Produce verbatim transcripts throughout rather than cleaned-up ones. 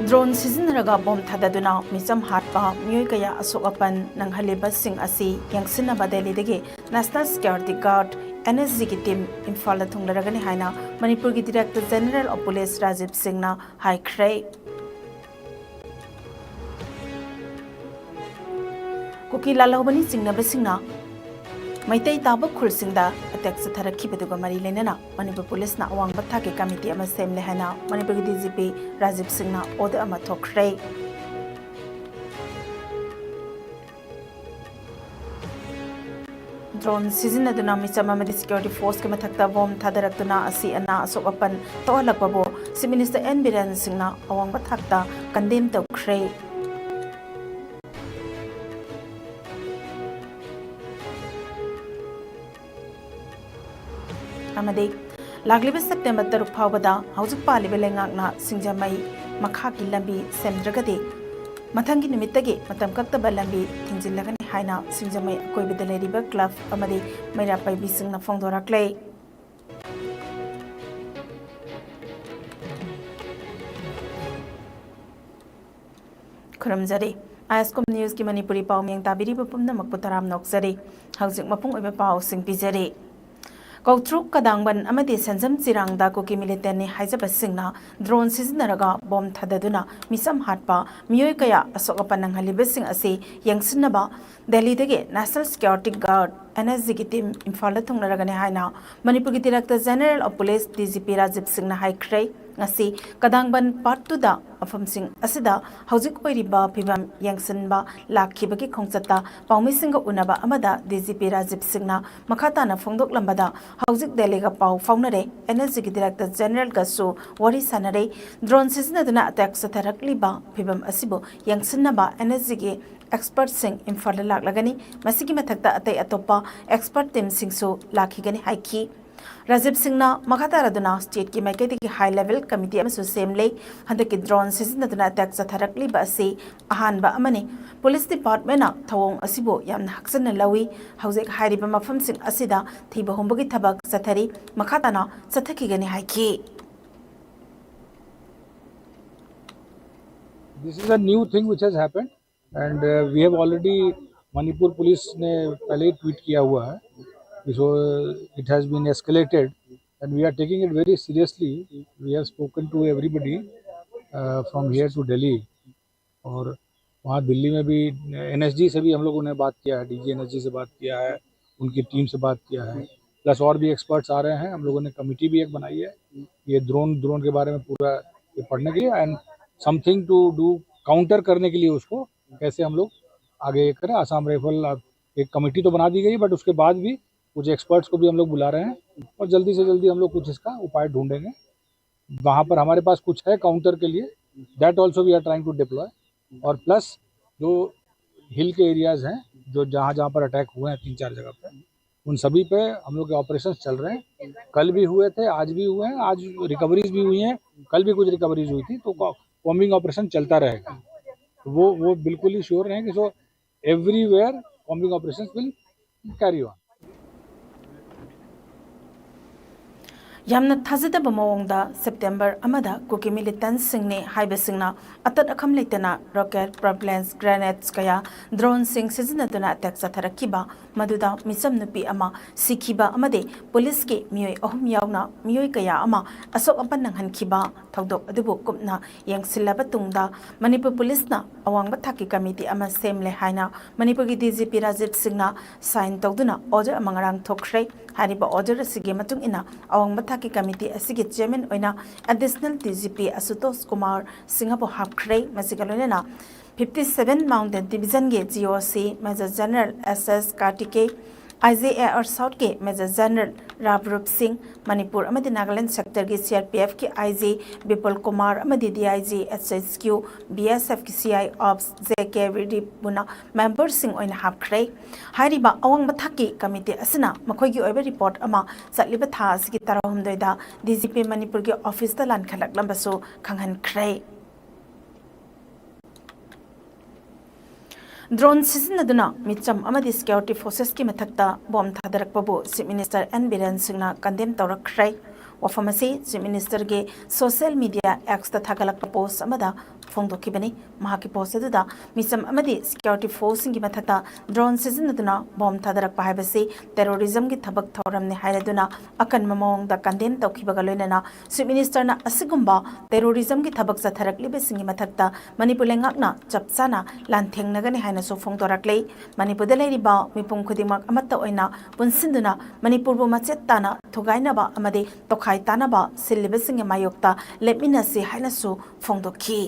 Drone ꯁꯤꯖꯤꯟꯅꯔꯒ bomb ꯊꯥꯗꯗꯨꯅ ꯃꯤꯆꯝ ꯍꯥꯠꯄ, ꯃꯤꯑꯣꯏ ꯀꯌꯥ ꯑꯁꯣꯛ ꯑꯄꯟ ꯅꯪꯍꯜꯂꯤꯕꯁꯤꯡ ꯑꯁꯤ ꯌꯦꯡꯁꯤꯟꯅꯕ ꯗꯦꯜꯂꯤꯗꯒꯤ national security guard, N S ꯖꯤꯒꯤ ꯇꯤꯝ ꯏꯝꯐꯥꯜꯗ ꯊꯨꯡꯂꯔꯒꯅꯤ ꯍꯥꯏꯅ ꯃꯅꯤꯄꯨꯔꯒꯤ director general of police Rajiv ꯁꯤꯡꯅ ꯍꯥꯏꯈ꯭ꯔꯦ꯫ ꯀꯨꯀꯤ ꯂꯥꯜꯍꯧꯕꯅꯤ ꯆꯤꯡꯅꯕꯁꯤꯡꯅ ꯃꯩꯇꯩ ꯇꯥꯕ ꯈꯨꯜꯁꯤꯡꯗ ꯑꯦꯇꯦꯛ ꯆꯠꯊꯔꯛꯈꯤꯕꯗꯨꯒ ꯃꯔꯤ ꯂꯩꯅꯅ ꯃꯅꯤꯄꯨꯔ ꯄꯨꯂꯤꯁꯅ ꯑꯋꯥꯡꯕ ꯊꯥꯛꯀꯤ ꯀꯃꯤꯇꯤ ꯑꯃ ꯁꯦꯝꯂꯦ ꯍꯥꯏꯅ ꯃꯅꯤꯄꯨꯔꯒꯤ ꯗꯤ ꯖꯤ ꯄꯤ ꯔꯥꯖꯤꯕ ꯁꯤꯡꯅ ꯑꯣꯗꯔ ꯑꯃ ꯊꯣꯛꯈ꯭ꯔꯦ꯫ ꯗ꯭ꯔꯣꯟ ꯁꯤꯖꯤꯟꯅꯗꯨꯅ ꯃꯤꯆꯝ ꯑꯃꯗꯤ ꯁꯦꯀ꯭ꯌꯨꯔꯤꯇꯤ ꯐꯣꯔꯁꯀꯤ ꯃꯊꯛꯇ ꯕꯣꯝ ꯊꯥꯗꯔꯛꯇꯨꯅ ꯑꯁꯤ ꯑꯅꯥ ꯑꯁꯣꯛ ꯑꯄꯟ ꯊꯣꯛꯍꯜꯂꯛꯄꯕꯨ ꯆꯤꯐ ꯃꯤꯅꯤꯁꯇꯔ ꯑꯦꯟ ꯕꯤꯔꯦꯟ ꯁꯤꯡꯅ ꯑꯋꯥꯡꯕ ꯊꯥꯛꯇ ꯀꯟꯗꯦꯝ ꯇꯧꯈ꯭ꯔꯦ꯫ ꯑꯃꯗꯤ ꯂꯥꯛꯂꯤꯕ ꯁꯦꯞꯇꯦꯝꯕꯔ ꯇꯔꯨꯛ ꯐꯥꯎꯕꯗ ꯍꯧꯖꯤꯛ ꯄꯥꯜꯂꯤꯕ ꯂꯩꯉꯥꯛꯅ ꯁꯤꯡꯖꯃꯩ ꯃꯈꯥꯒꯤ ꯂꯝꯕꯤ ꯁꯦꯝꯗ꯭ꯔꯒꯗꯤ ꯃꯊꯪꯒꯤ ꯅꯨꯃꯤꯠꯇꯒꯤ ꯃꯇꯝ ꯀꯛꯇꯕ ꯂꯝꯕꯤ ꯊꯤꯡꯖꯤꯜꯂꯒꯅꯤ ꯍꯥꯏꯅ ꯁꯤꯡꯖꯃꯩ ꯑꯀꯣꯏꯕꯗ ꯂꯩꯔꯤꯕ ꯀ꯭ꯂꯕ ꯑꯃꯗꯤ ꯃꯩꯔꯥ ꯄꯥꯏꯕꯤꯁꯤꯡꯅ ꯐꯣꯡꯗꯣꯔꯛꯂꯦ꯫ ꯈꯨꯔꯨꯝꯖꯔꯤ꯫ ꯑꯥꯏ ꯑꯦꯁ ꯀꯣꯝ ꯅ꯭ꯌꯨꯁꯀꯤ ꯃꯅꯤꯄꯨꯔꯤ ꯄꯥꯎ ꯃꯤꯌꯦꯡ ꯇꯥꯕꯤꯔꯤꯕ ꯄꯨꯝꯅꯃꯛꯄꯨ ꯇꯔꯥꯝꯅ ꯑꯣꯛꯆꯔꯤ꯫ ꯍꯧꯖꯤꯛ ꯃꯄꯨꯡ ꯑꯣꯏꯕ ꯄꯥꯎꯁꯤꯡ ꯄꯤꯖꯔꯤ꯫ ꯀꯧꯇ꯭ꯔꯨꯛ, ꯀꯗꯥꯡꯕꯟ ꯑꯃꯗꯤ ꯁꯦꯟꯖꯝ ꯆꯤꯔꯥꯡꯗ ꯀꯨꯀꯤ ꯃꯤꯂꯤꯇꯦꯟꯅꯤ ꯍꯥꯏꯖꯕꯁꯤꯡꯅ ꯗ꯭ꯔꯣꯟ ꯁꯤꯖꯤꯟꯅꯔꯒ ꯕꯣꯝ ꯊꯥꯗꯗꯨꯅ ꯃꯤꯆꯝ ꯍꯥꯠꯄ, ꯃꯤꯑꯣꯏ ꯀꯌꯥ ꯑꯁꯣꯛ ꯑꯄꯟ ꯅꯪꯍꯜꯂꯤꯕꯁꯤꯡ ꯑꯁꯤ ꯌꯦꯡꯁꯤꯟꯅꯕ ꯗꯦꯜꯂꯤꯗꯒꯤ national security guard, N S ꯖꯤꯒꯤ ꯇꯤꯝ ꯏꯝꯐꯥꯜꯗ ꯊꯨꯡꯂꯔꯒꯅꯤ ꯍꯥꯏꯅ ꯃꯅꯤꯄꯨꯔꯒꯤ director general of police, D G P, Rajiv ꯁꯤꯡꯅ ꯍꯥꯏꯈ꯭ꯔꯦ꯫ ꯉꯁꯤ ꯀꯗꯥꯡꯕꯟ ꯄꯥꯔꯠ ꯇꯨꯗ ꯃꯐꯝꯁꯤꯡ ꯑꯁꯤꯗ ꯍꯧꯖꯤꯛ ꯑꯣꯏꯔꯤꯕ ꯐꯤꯕꯝ ꯌꯦꯡꯁꯤꯟꯕ ꯂꯥꯛꯈꯤꯕꯒꯤ ꯈꯣꯡꯆꯠꯇ ꯄꯥꯎꯃꯤꯁꯤꯡꯒ ꯎꯅꯕ ꯑꯃꯗ ꯗꯤ ꯖꯤ ꯄꯤ ꯔꯥꯖꯤꯕ ꯁꯤꯡꯅ ꯃꯈꯥ ꯇꯥꯅ ꯐꯣꯡꯗꯣꯛꯂꯝꯕꯗ, ꯍꯧꯖꯤꯛ ꯗꯦꯜꯂꯤꯒ ꯄꯥꯎ ꯐꯥꯎꯅꯔꯦ, ꯑꯦꯟ ꯑꯦꯁ ꯖꯤꯒꯤ ꯗꯤꯔꯦꯛꯇꯔ ꯖꯦꯅꯔꯦꯜꯒꯁꯨ ꯋꯥꯔꯤ ꯁꯥꯟꯅꯔꯦ, ꯗ꯭ꯔꯣꯟ ꯁꯤꯖꯤꯟꯅꯗꯨꯅ ꯑꯦꯇꯦꯛ ꯆꯠꯊꯔꯛꯂꯤꯕ ꯐꯤꯕꯝ ꯑꯁꯤꯕꯨ ꯌꯦꯡꯁꯤꯟꯅꯕ ꯑꯦꯟ ꯑꯦꯁ ꯖꯤꯒꯤ ꯑꯦꯛꯁꯄꯔꯠꯁꯤꯡ ꯏꯝꯐꯥꯜꯗ ꯂꯥꯛꯂꯒꯅꯤ꯫ ꯃꯁꯤꯒꯤ ꯃꯊꯛꯇ ꯑꯇꯩ ꯑꯇꯣꯞꯄ ꯑꯦꯛꯁꯄꯔꯠ ꯇꯤꯝꯁꯤꯡꯁꯨ ꯂꯥꯛꯈꯤꯒꯅꯤ ꯍꯥꯏꯈꯤ꯫ ꯔꯥꯖꯤꯕ ꯁꯤꯡꯅ ꯃꯈꯥ ꯇꯥꯔꯗꯨꯅ ꯁ꯭ꯇꯦꯠꯀꯤ ꯃꯥꯏꯀꯩꯗꯒꯤ ꯍꯥꯏ ꯂꯦꯚꯦꯜ ꯀꯃꯤꯇꯤ ꯑꯃꯁꯨ ꯁꯦꯝꯂꯦ꯫ ꯍꯟꯗꯛꯀꯤ ꯗ꯭ꯔꯣꯟ ꯁꯤꯖꯤꯟꯅꯗꯨꯅ ꯑꯦꯇꯦꯛ ꯆꯠꯊꯔꯛꯂꯤꯕ ꯑꯁꯤ ꯑꯍꯥꯟꯕ ꯑꯃꯅꯤ꯫ ꯄꯨꯂꯤꯁ ꯗꯤꯄꯥꯔꯠꯃꯦꯟꯅ ꯊꯧꯑꯣꯡ ꯑꯁꯤꯕꯨ ꯌꯥꯝꯅ ꯍꯛꯆꯟꯅ ꯂꯧꯏ꯫ ꯍꯧꯖꯤꯛ ꯍꯥꯏꯔꯤꯕ ꯃꯐꯝꯁꯤꯡ ꯑꯁꯤꯗ ꯊꯤꯕ ꯍꯨꯝꯕꯒꯤ ꯊꯕꯛ ꯆꯠꯊꯔꯤ꯫ ꯃꯈꯥ ꯇꯥꯅ ꯆꯠꯊꯈꯤꯒꯅꯤ ꯍꯥꯏꯈꯤ꯫ This is a new thing which has happened and uh, we have already, Manipur police ने पहले ही ट्वीट किया हुआ है, so it has been escalated and we are taking it very seriously. We have spoken to everybody uh, from here to Delhi. और वहाँ दिल्ली में भी NSG से भी हम लोगों ने बात किया है, डीजी एनएसजी से बात किया है, उनकी टीम से बात किया है, प्लस और भी एक्सपर्ट्स आ रहे हैं। हम लोगों ने कमेटी भी एक बनाई है ये ड्रोन ड्रोन के बारे में पूरा ये पढ़ने के लिए and something to do, counter करने के लिए उसको कैसे हम लोग आगे करें। आसाम राइफल एक कमेटी तो बना दी गई, बट उसके बाद भी कुछ एक्सपर्ट्स को भी हम लोग बुला रहे हैं और जल्दी से जल्दी हम लोग कुछ इसका उपाय ढूंढेंगे। वहाँ पर हमारे पास कुछ है काउंटर के लिए, that also we are trying to deploy। और प्लस जो हिल के एरियाज हैं, जो जहाँ जहाँ पर अटैक हुए हैं तीन चार जगह पे, उन सभी पे हम लोग के ऑपरेशन चल रहे हैं। कल भी हुए थे, आज भी हुए हैं, आज रिकवरीज भी हुई हैं, कल भी कुछ रिकवरीज हुई थी। तो कॉम्बिंग ऑपरेशन चलता रहेगा। तो वो वो बिल्कुल ही श्योर रहें कि so everywhere combing operations will carry on। ꯌꯥꯝꯅ ꯊꯥꯖꯗꯕ ꯃꯑꯣꯡꯗ ꯁꯦꯞꯇꯦꯝꯕꯔ ꯑꯃꯗ ꯀꯨꯀꯤ ꯃꯤꯂꯤꯇꯦꯟꯠꯁꯤꯡꯅꯤ ꯍꯥꯏꯕꯁꯤꯡꯅ ꯑꯇꯠ ꯑꯈꯝ ꯂꯩꯇꯅ ꯔꯣꯀꯦꯠ, ꯄ꯭ꯔꯣꯄꯦꯂꯦꯟꯠ, ꯒ꯭ꯔꯦꯅꯦꯗꯁ ꯀꯌꯥ ꯗ꯭ꯔꯣꯟꯁꯤꯡ ꯁꯤꯖꯤꯟꯅꯗꯨꯅ ꯑꯦꯇꯦꯛ ꯆꯠꯊꯔꯛꯈꯤꯕ, ꯃꯗꯨꯗ ꯃꯤꯆꯝ ꯅꯨꯄꯤ ꯑꯃ ꯁꯤꯈꯤꯕ ꯑꯃꯗꯤ ꯄꯨꯂꯤꯁꯀꯤ ꯃꯤꯑꯣꯏ ꯑꯍꯨꯝ ꯌꯥꯎꯅ ꯃꯤꯑꯣꯏ ꯀꯌꯥ ꯑꯃ ꯑꯁꯣꯛ ꯑꯄꯟ ꯅꯪꯍꯟꯈꯤꯕ ꯊꯧꯗꯣꯛ ꯑꯗꯨꯕꯨ ꯀꯨꯞꯅ ꯌꯦꯡꯁꯤꯜꯂꯕ ꯇꯨꯡꯗ ꯃꯅꯤꯄꯨꯔ ꯄꯨꯂꯤꯁꯅ ꯑꯋꯥꯡꯕ ꯊꯥꯛꯀꯤ ꯀꯃꯤꯇꯤ ꯑꯃ ꯁꯦꯝꯂꯦ ꯍꯥꯏꯅ ꯃꯅꯤꯄꯨꯔꯒꯤ ꯗꯤ ꯖꯤ ꯄꯤ ꯔꯥꯖꯤꯕ ꯁꯤꯡꯅ ꯁꯥꯏꯟ ꯇꯧꯗꯨꯅ ꯑꯣꯔꯗꯔ ꯑꯃ ꯉꯔꯥꯡ ꯊꯣꯛꯈ꯭ꯔꯦ꯫ ꯍꯥꯏꯔꯤꯕ ꯑꯣꯔꯗꯔ ꯑꯁꯤꯒꯤ ꯃꯇꯨꯡ ꯏꯟꯅ ꯑꯋꯥꯡꯕ ꯊꯥꯛꯀꯤ ꯀꯃꯤꯇꯤ ꯑꯁꯤꯒꯤ ꯆꯤꯌꯔꯃꯦꯟ ꯑꯣꯏꯅ additional D G P Ashutosh Kumar ꯁꯤꯡꯍꯕꯨ ꯍꯥꯞꯈ꯭ꯔꯦ꯫ ꯃꯁꯤꯒ ꯂꯣꯏꯅꯅ ꯐꯤꯐꯇꯤ ꯁꯚꯦꯟ ꯃꯥꯎꯟꯇꯦꯟ ꯗꯤꯕꯤꯖꯟꯒꯤ G O C major general S S Kartikeya, I G A R ꯁꯥꯎꯠꯀꯤ ꯃꯦꯖꯔ ꯖꯦꯅꯔꯦꯜ ꯔꯥꯕꯔꯨꯞ ꯁꯤꯡ, ꯃꯅꯤꯄꯨꯔ ꯑꯃꯗꯤ ꯅꯥꯒꯥꯂꯦꯟ ꯁꯦꯛꯇꯔꯒꯤ ꯁꯤ ꯑꯥꯔ ꯄꯤ ꯑꯦꯐꯀꯤ ꯑꯥꯏ ꯖꯤ ꯕꯤꯄꯨꯜ ꯀꯨꯃꯥꯔ ꯑꯃꯗꯤ D I G S H Q B S ꯑꯦꯐꯀꯤ ꯁꯤ ꯑꯥꯏ ꯑꯣꯞꯁ ꯖꯦ ꯀꯦ ꯔꯤꯗꯤꯄꯨꯅ ꯃꯦꯝꯕꯔꯁꯤꯡ ꯑꯣꯏꯅ ꯍꯥꯞꯈ꯭ꯔꯦ꯫ ꯍꯥꯏꯔꯤꯕ ꯑꯋꯥꯡꯕ ꯊꯥꯛꯀꯤ ꯀꯃꯤꯇꯤ ꯑꯁꯤꯅ ꯃꯈꯣꯏꯒꯤ ꯑꯣꯏꯕ ꯔꯤꯄꯣꯔꯠ ꯑꯃ ꯆꯠꯂꯤꯕ ꯊꯥ ꯑꯁꯤꯒꯤ ꯇꯔꯥꯍꯨꯝꯗꯣꯏꯗ ꯗꯤ ꯖꯤ ꯄꯤ ꯃꯅꯤꯄꯨꯔꯒꯤ ꯑꯣꯐꯤꯁꯇ ꯂꯥꯟꯈꯠꯂꯛꯂꯝꯕꯁꯨ ꯈꯪꯍꯟꯈ꯭ꯔꯦ꯫ ꯗ꯭ꯔꯣꯟ ꯁꯤꯖꯤꯟꯅꯗꯨꯅ ꯃꯤꯆꯝ ꯑꯃꯗꯤ ꯁꯦꯀ꯭ꯌꯨꯔꯤꯇꯤ ꯐꯣꯔꯁꯦꯁꯀꯤ ꯃꯊꯛꯇ ꯕꯣꯝ ꯊꯥꯗꯔꯛꯄꯕꯨ ꯆꯤꯐ ꯃꯤꯅꯤꯁꯇꯔ ꯑꯦꯟ ꯕꯤꯔꯦꯟ ꯁꯤꯡꯅ ꯀꯟꯗꯦꯝ ꯇꯧꯔꯛꯈ꯭ꯔꯦ꯫ ꯋꯥꯐꯝ ꯑꯁꯤ ꯆꯤꯐ ꯃꯤꯅꯤꯁꯇꯔꯒꯤ ꯁꯣꯁꯤꯌꯦꯜ ꯃꯤꯗꯤꯌꯥ ꯑꯦꯛꯁꯇ ꯊꯥꯒꯠꯂꯛꯄ ꯄꯣꯁ ꯑꯃꯗ ꯐꯣꯡꯗꯣꯛꯈꯤꯕꯅꯤ꯫ ꯃꯍꯥꯛꯀꯤ ꯄꯣꯁ ꯑꯗꯨꯗ ꯃꯤꯆꯝ ꯑꯃꯗꯤ ꯁꯦꯀ꯭ꯌꯨꯔꯤꯇꯤ ꯐꯣꯔꯁꯁꯤꯡꯒꯤ ꯃꯊꯛꯇ ꯗ꯭ꯔꯣꯟ ꯁꯤꯖꯤꯟꯅꯗꯨꯅ ꯕꯣꯝ ꯊꯥꯗꯔꯛꯄ ꯍꯥꯏꯕꯁꯤ ꯇꯦꯔꯣꯔꯤꯖꯝꯒꯤ ꯊꯕꯛ ꯊꯧꯔꯝꯅꯤ ꯍꯥꯏꯔꯗꯨꯅ ꯑꯀꯟꯕ ꯃꯑꯣꯡꯗ ꯀꯟꯗꯦꯝ ꯇꯧꯈꯤꯕꯒ ꯂꯣꯏꯅꯅ ꯆꯤꯐ ꯃꯤꯅꯤꯁꯇꯔꯅ ꯑꯁꯤꯒꯨꯝꯕ ꯇꯦꯔꯣꯔꯤꯖꯝꯒꯤ ꯊꯕꯛ ꯆꯠꯊꯔꯛꯂꯤꯕꯁꯤꯡꯒꯤ ꯃꯊꯛꯇ ꯃꯅꯤꯄꯨꯔ ꯂꯩꯉꯥꯛꯅ ꯆꯞ ꯆꯥꯅ ꯂꯥꯟꯊꯦꯡꯅꯒꯅꯤ ꯍꯥꯏꯅꯁꯨ ꯐꯣꯡꯗꯣꯔꯛꯂꯤ꯫ ꯃꯅꯤꯄꯨꯔꯗ ꯂꯩꯔꯤꯕ ꯃꯤꯄꯨꯝ ꯈꯨꯗꯤꯡꯃꯛ ꯑꯃꯠꯇ ꯑꯣꯏꯅ ꯄꯨꯟꯁꯤꯟꯗꯨꯅ ꯃꯅꯤꯄꯨꯔꯕꯨ ꯃꯆꯦꯠ ꯇꯥꯅ ꯊꯨꯒꯥꯏꯅꯕ ꯑꯃꯗꯤ ꯇꯣꯈꯥꯏ ꯇꯥꯅꯕ ꯁꯤꯜꯂꯤꯕꯁꯤꯡꯒꯤ ꯃꯥꯌꯣꯛꯇ ꯂꯦꯞꯃꯤꯟꯅꯁꯤ ꯍꯥꯏꯅꯁꯨ ꯐꯣꯡꯗꯣꯛꯈꯤ꯫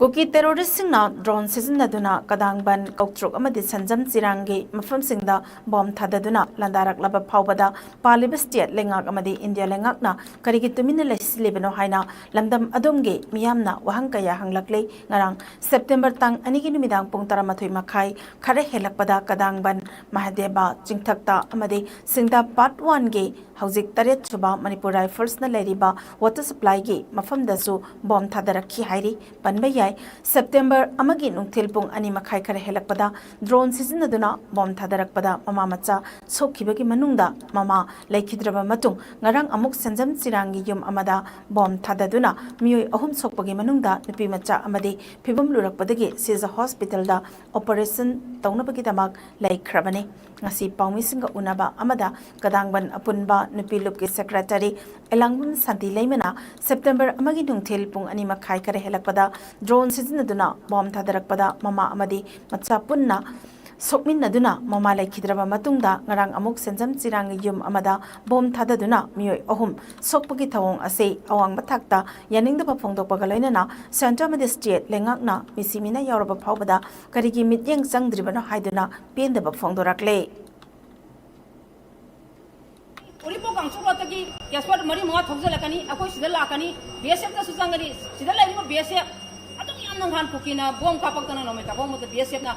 ꯀꯨꯀꯤ ꯇꯦꯔꯣꯔꯤꯁꯁꯤꯡꯅ ꯗ꯭ꯔꯣꯟ ꯁꯤꯖꯤꯟꯅꯗꯨꯅ ꯀꯗꯥꯡꯕꯟ, ꯀꯧꯇ꯭ꯔꯨꯛ ꯑꯃꯗꯤ ꯁꯟꯖꯝ ꯆꯤꯔꯥꯡꯒꯤ ꯃꯐꯝꯁꯤꯡꯗ ꯕꯣꯝ ꯊꯥꯗꯗꯨꯅ ꯂꯥꯟꯗꯥꯔꯛꯂꯕ ꯐꯥꯎꯕꯗ ꯄꯥꯜꯂꯤꯕ ꯁ꯭ꯇꯦꯠ ꯂꯩꯉꯥꯛ ꯑꯃꯗꯤ ꯏꯟꯗꯤꯌꯥ ꯂꯩꯉꯥꯛꯅ ꯀꯔꯤꯒꯤ ꯇꯨꯃꯤꯟꯅ ꯂꯩꯁꯤꯜꯂꯤꯕꯅꯣ ꯍꯥꯏꯅ ꯂꯝꯗꯝ ꯑꯗꯣꯝꯒꯤ ꯃꯤꯌꯥꯝꯅ ꯋꯥꯍꯪ ꯀꯌꯥ ꯍꯪꯂꯛꯂꯤ꯫ ꯉꯔꯥꯡ ꯁꯦꯞꯇꯦꯝꯕꯔ ꯇꯥꯡ ꯑꯅꯤꯒꯤ ꯅꯨꯃꯤꯗꯥꯡ ꯄꯨꯡ ꯇꯔꯥꯃꯥꯊꯣꯏ ꯃꯈꯥꯏ ꯈꯔ ꯍꯦꯜꯂꯛꯄꯗ ꯀꯗꯥꯡꯕꯟ ꯃꯍꯥꯗꯦꯕ ꯆꯤꯡꯊꯛꯇ ꯑꯃꯗꯤ ꯁꯤꯡꯗꯥ ꯄꯥꯔꯠ ꯋꯥꯟꯒꯤ ꯍꯧꯖꯤꯛ ꯇꯔꯦꯠ ꯁꯨꯕ ꯃꯅꯤꯄꯨꯔ ꯔꯥꯏꯐꯜꯁꯅ ꯂꯩꯔꯤꯕ ꯋꯥꯇꯔ ꯁꯄ꯭ꯂꯥꯏꯒꯤ ꯃꯐꯝꯗꯁꯨ ꯕꯣꯝ ꯊꯥꯗꯔꯛꯈꯤ ꯍꯥꯏꯔꯤ꯫ ꯄꯟꯕ ꯌꯥꯏ, ꯁꯦꯞꯇꯦꯝꯕꯔ ꯑꯃꯒꯤ ꯅꯨꯡꯊꯤꯜ ꯄꯨꯡ ꯑꯅꯤ ꯃꯈꯥꯏ ꯈꯔ ꯍꯦꯜꯂꯛꯄꯗ ꯗ꯭ꯔꯣꯟ ꯁꯤꯖꯤꯟꯅꯗꯨꯅ ꯕꯣꯝ ꯊꯥꯗꯔꯛꯄꯗ ꯃꯃꯥ ꯃꯆꯥ ꯁꯣꯛꯈꯤꯕꯒꯤ ꯃꯅꯨꯡꯗ ꯃꯃꯥ ꯂꯩꯈꯤꯗ꯭ꯔꯕ ꯃꯇꯨꯡ ꯉꯔꯥꯡ ꯑꯃꯨꯛ ꯁꯟꯖꯝ ꯆꯤꯔꯥꯡꯒꯤ ꯌꯨꯝ ꯑꯃꯗ ꯕꯣꯝ ꯊꯥꯗꯗꯨꯅ ꯃꯤꯑꯣꯏ ꯑꯍꯨꯝ ꯁꯣꯛꯄꯒꯤ ꯃꯅꯨꯡꯗ ꯅꯨꯄꯤ ꯃꯆꯥ ꯑꯃꯗꯤ ꯐꯤꯕꯝ ꯂꯨꯔꯛꯄꯗꯒꯤ ꯁꯤꯖ ꯍꯣꯁꯄꯤꯇꯥꯜꯗ ꯑꯣꯄꯔꯦꯁꯟ ꯇꯧꯅꯕꯒꯤꯗꯃꯛ ꯂꯩꯈ꯭ꯔꯕꯅꯤ꯫ ꯉꯁꯤ ꯄꯥꯎꯃꯤꯁꯤꯡꯒ ꯎꯅꯕ ꯑꯃꯗ ꯀꯗꯥꯡꯕꯟ ꯑꯄꯨꯟꯕ ꯅꯨꯄꯤ ꯂꯨꯞꯀꯤ ꯁꯦꯀ꯭ꯔꯦꯇꯔꯤ ꯑꯦꯂꯥꯡꯕꯝ ꯁꯥꯟꯇꯤ ꯂꯩꯃꯅ ꯁꯦꯞꯇꯦꯝꯕꯔ ꯑꯃꯒꯤ ꯅꯨꯡꯊꯤꯜ ꯄꯨꯡ ꯑꯅꯤ ꯃꯈꯥꯏ ꯈꯔ ꯍꯦꯜꯂꯛꯄꯗ ꯗ꯭ꯔꯣꯟ ꯁꯤꯖꯤꯟꯅꯗꯨꯅ ꯕꯣꯝ ꯊꯥꯗꯔꯛꯄꯗ ꯃꯃꯥ ꯑꯃꯗꯤ ꯃꯆꯥ ꯄꯨꯟꯅ ꯁꯣꯛꯃꯤꯟꯅꯗꯨꯅ ꯃꯃꯥ ꯂꯩꯈꯤꯗ꯭ꯔꯕ ꯃꯇꯨꯡꯗ ꯉꯔꯥꯡ ꯑꯃꯨꯛ ꯁꯦꯟꯖꯝ ꯆꯤꯔꯥꯡꯒꯤ ꯌꯨꯝ ꯑꯃꯗ ꯕꯣꯝ ꯊꯥꯗꯗꯨꯅ ꯃꯤꯑꯣꯏ ꯑꯍꯨꯝ ꯁꯣꯛꯄꯒꯤ ꯊꯧꯑꯣꯡ ꯑꯁꯤ ꯑꯋꯥꯡꯕ ꯊꯥꯛꯇ ꯌꯥꯅꯤꯡꯗꯕ ꯐꯣꯡꯗꯣꯛꯄꯒ ꯂꯣꯏꯅꯅ ꯁꯦꯟꯇꯔ ꯑꯃꯗꯤ ꯁ꯭ꯇꯦꯠ ꯂꯩꯉꯥꯛꯅ ꯃꯤꯁꯤ ꯃꯤꯅ ꯌꯥꯎꯔꯕ ꯐꯥꯎꯕꯗ ꯀꯔꯤꯒꯤ ꯃꯤꯠꯌꯦꯡ ꯆꯪꯗ꯭ꯔꯤꯕꯅꯣ ꯍꯥꯏꯗꯨꯅ ꯄꯦꯟꯗꯕ ꯐꯣꯡꯗꯣꯔꯛꯂꯦ꯫ ꯎꯔꯤꯄꯣꯛ ꯀꯥꯡꯆꯨꯔꯣꯠꯇꯒꯤ ꯀꯦꯁꯣꯠ ꯃꯔꯤ ꯃꯉꯥ ꯊꯧꯖꯤꯜꯂꯛꯀꯅꯤ꯫ ꯑꯩꯈꯣꯏ ꯁꯤꯗ ꯂꯥꯛꯀꯅꯤ, ꯕꯤ ꯑꯦꯁ ꯑꯦꯐꯇꯁꯨ ꯆꯪꯒꯅꯤ꯫ ꯁꯤꯗ ꯂꯩꯔꯤꯕ ꯕꯤ ꯑꯦꯁ ꯑꯦꯐ ꯑꯗꯨꯛ ꯌꯥꯝꯅ ꯅꯍꯥꯟ ꯀꯨꯀꯤꯅ ꯕꯣꯝ ꯀꯥꯞꯄꯛꯇꯅ ꯅꯣꯡꯃꯩ ꯀꯥꯞꯄꯛꯄꯗ ꯕꯤ ꯑꯦꯁ ꯑꯦꯐꯅ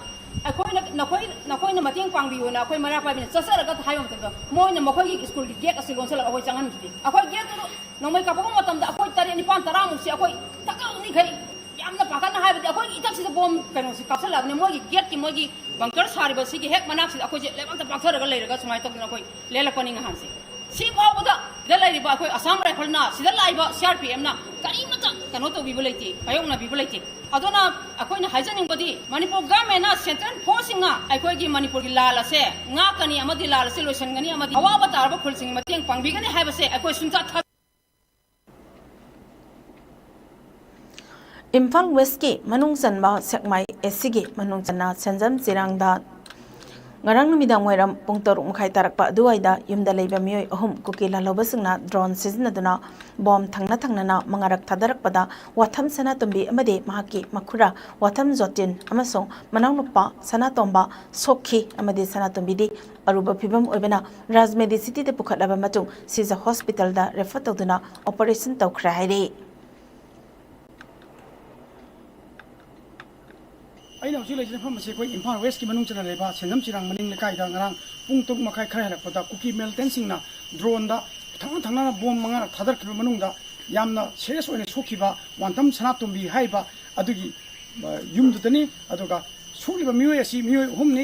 ꯑꯩꯈꯣꯏꯅ, ꯅꯈꯣꯏ, ꯅꯈꯣꯏꯅ ꯃꯇꯦꯡ ꯄꯥꯡꯕꯤꯌꯨꯅ ꯑꯩꯈꯣꯏ ꯃꯩꯔꯥ ꯄꯥꯏꯕꯤꯅ ꯆꯠꯆꯔꯒ ꯍꯥꯏꯕ ꯃꯇꯝꯗ ꯃꯣꯏꯅ ꯃꯈꯣꯏꯒꯤ ꯁ꯭ꯀꯨꯜꯒꯤ ꯒꯦꯠ ꯑꯁꯤ ꯂꯣꯟꯁꯤꯜꯂꯒ ꯑꯩꯈꯣꯏ ꯆꯪꯍꯟꯈꯤꯗꯦ꯫ ꯑꯩꯈꯣꯏ ꯒꯦꯠꯇꯨ ꯅꯣꯡꯃꯩ ꯀꯥꯞꯄꯛꯄ ꯃꯇꯝꯗ ꯑꯩꯈꯣꯏ ꯇꯔꯦꯠ ꯅꯤꯄꯥꯟ ꯇꯔꯥꯃꯨꯛꯁꯤ ꯑꯩꯈꯣꯏ ꯊꯛꯀꯜꯅꯤꯈꯩ ꯌꯥꯝꯅ ꯄꯥꯈꯠꯅ ꯍꯥꯏꯕꯗꯤ ꯑꯩꯈꯣꯏꯒꯤ ꯏꯊꯛꯁꯤꯗ ꯕꯣꯝ ꯀꯩꯅꯣꯁꯤ ꯀꯥꯞꯁꯤꯜꯂꯛꯑꯕꯅꯤ꯫ ꯃꯣꯏꯒꯤ ꯒꯦꯠꯀꯤ ꯃꯣꯏꯒꯤ ꯕꯪꯀꯔ ꯁꯥꯔꯤꯕ ꯁꯤꯒꯤ ꯍꯦꯛ ꯃꯅꯥꯛꯁꯤꯗ ꯑꯩꯈꯣꯏꯁꯦ ꯂꯩꯕꯥꯛꯇ ꯄꯥꯛꯊꯔꯒ ꯂꯩꯔꯒ ꯁꯨꯃꯥꯏꯅ ꯇꯧꯗꯅ ꯑꯩꯈꯣꯏ ꯂꯦꯜꯂꯛꯄꯅꯤ ꯉꯍꯥꯟꯁꯦ꯫ ꯁꯤ ꯐꯥꯎꯕꯗ ꯁꯤꯗ ꯂꯩꯔꯤꯕ ꯑꯩꯈꯣꯏ ꯑꯁꯥꯝ ꯔꯥꯏꯐꯜꯅ, ꯁꯤꯗ ꯂꯥꯛꯏꯕ ꯁꯤ ꯑꯥꯔ ꯄꯤ ꯑꯦꯐꯅ ꯀꯔꯤꯃꯠꯇ ꯀꯩꯅꯣ ꯇꯧꯕꯤꯕ ꯂꯩꯇꯦ, ꯃꯥꯌꯣꯛꯅꯕꯤꯕ ꯂꯩꯇꯦ꯫ ꯑꯗꯨꯅ ꯑꯩꯈꯣꯏꯅ ꯍꯥꯏꯖꯅꯤꯡꯕꯗꯤ, ꯃꯅꯤꯄꯨꯔ ꯒꯚꯔꯟꯃꯦꯟꯅ ꯁꯦꯟꯇ꯭ꯔꯦꯜ ꯐꯣꯔꯁꯁꯤꯡꯅ ꯑꯩꯈꯣꯏꯒꯤ ꯃꯅꯤꯄꯨꯔꯒꯤ ꯂꯥꯜ ꯑꯁꯦ ꯉꯥꯛꯀꯅꯤ ꯑꯃꯗꯤ ꯂꯥꯜ ꯑꯁꯦ ꯂꯣꯏꯁꯤꯟꯒꯅꯤ ꯑꯃꯗꯤ ꯑꯋꯥꯕ ꯇꯥꯔꯕ ꯈꯨꯜꯁꯤꯡꯒꯤ ꯃꯇꯦꯡ ꯄꯥꯡꯕꯤꯒꯅꯤ ꯍꯥꯏꯕꯁꯦ ꯑꯩꯈꯣꯏ ꯁꯨꯡꯊꯥ ꯊꯥ- ꯏꯝꯐꯥꯜ ꯋꯦꯁꯀꯤ ꯃꯅꯨꯡ ꯆꯟꯕ ꯁꯦꯛꯃꯥꯏ ꯑꯦꯁꯤꯒꯤ ꯃꯅꯨꯡ ꯆꯟꯅ ꯁꯦꯟꯖꯝ ꯆꯤꯔꯥꯡꯗ ꯉꯔꯥꯡ ꯅꯨꯃꯤꯗꯥꯡ ꯋꯥꯏꯔꯝ ꯄꯨꯡ ꯇꯔꯨꯛ ꯃꯈꯥꯏ ꯇꯥꯔꯛꯄ ꯑꯗꯨꯋꯥꯏꯗ ꯌꯨꯝꯗ ꯂꯩꯕ ꯃꯤꯑꯣꯏ ꯑꯍꯨꯝ ꯀꯨꯀꯤ ꯂꯥꯜꯍꯧꯕꯁꯤꯡꯅ ꯗ꯭ꯔꯣꯟ ꯁꯤꯖꯤꯟꯅꯗꯨꯅ ꯕꯣꯝ ꯊꯪꯅ ꯊꯪꯅꯅ ꯃꯉꯥꯔꯛ ꯊꯥꯗꯔꯛꯄꯗ ꯋꯥꯊꯝ ꯁꯅꯥꯇꯣꯝꯕꯤ ꯑꯃꯗꯤ ꯃꯍꯥꯛꯀꯤ ꯃꯈꯨꯔꯥ ꯋꯥꯊꯝ ꯖꯣꯇꯤꯟ ꯑꯃꯁꯨꯡ ꯃꯅꯥꯎꯅꯨꯄꯥ ꯁꯅꯥꯇꯣꯝꯕ ꯁꯣꯛꯈꯤ ꯑꯃꯗꯤ ꯁꯅꯥꯇꯣꯝꯕꯤꯗꯤ ꯑꯔꯨꯕ ꯐꯤꯚꯝ ꯑꯣꯏꯕꯅ ꯔꯥꯖꯃꯦꯗꯤ ꯁꯤꯇꯤꯗ ꯄꯨꯈꯠꯂꯕ ꯃꯇꯨꯡ ꯁꯤꯖ ꯍꯣꯁꯄꯤꯇꯥꯜꯗ ꯔꯦꯐꯔ ꯇꯧꯗꯨꯅ ꯑꯣꯄꯔꯦꯁꯟ ꯇꯧꯈ꯭ꯔꯦ ꯍꯥꯏꯔꯤ꯫ ꯑꯩꯅ ꯍꯧꯖꯤꯛ ꯂꯩꯖꯔꯤꯕ ꯃꯐꯝ ꯑꯁꯤ ꯑꯩꯈꯣꯏ ꯏꯝꯐꯥꯜ ꯋꯦꯁꯀꯤ ꯃꯅꯨꯡ ꯆꯟꯅ ꯂꯩꯕ ꯁꯦꯟꯖꯝ ꯆꯤꯔꯥꯡ ꯃꯅꯤꯡ ꯂꯩꯀꯥꯏꯗ ꯉꯔꯥꯡ ꯄꯨꯡ ꯇꯔꯨꯛ ꯃꯈꯥꯏ ꯈꯔ ꯍꯦꯜꯂꯛꯄꯗ ꯀꯨꯀꯤ ꯃꯤꯂꯤꯇꯦꯟꯁꯤꯡꯅ ꯗ꯭ꯔꯣꯟꯗ ꯊꯪꯅ ꯊꯪꯅꯅ ꯕꯣꯝ ꯃꯉꯥꯔꯛ ꯊꯥꯗꯔꯛꯈꯤꯕ ꯃꯅꯨꯡꯗ ꯌꯥꯝꯅ ꯁꯦꯔꯤꯌꯁ ꯑꯣꯏꯅ ꯁꯣꯛꯈꯤꯕ ꯋꯥꯟꯇꯝ ꯁꯅꯥꯇꯣꯝꯕꯤ ꯍꯥꯏꯔꯤꯕ ꯑꯗꯨꯒꯤ, ꯑ, ꯌꯨꯝꯗꯨꯗꯅꯤ꯫ ꯑꯗꯨꯒ ꯁꯣꯛꯂꯤꯕ ꯃꯤꯑꯣꯏ ꯑꯁꯤ ꯃꯤꯑꯣꯏ ꯑꯍꯨꯝꯅꯤ,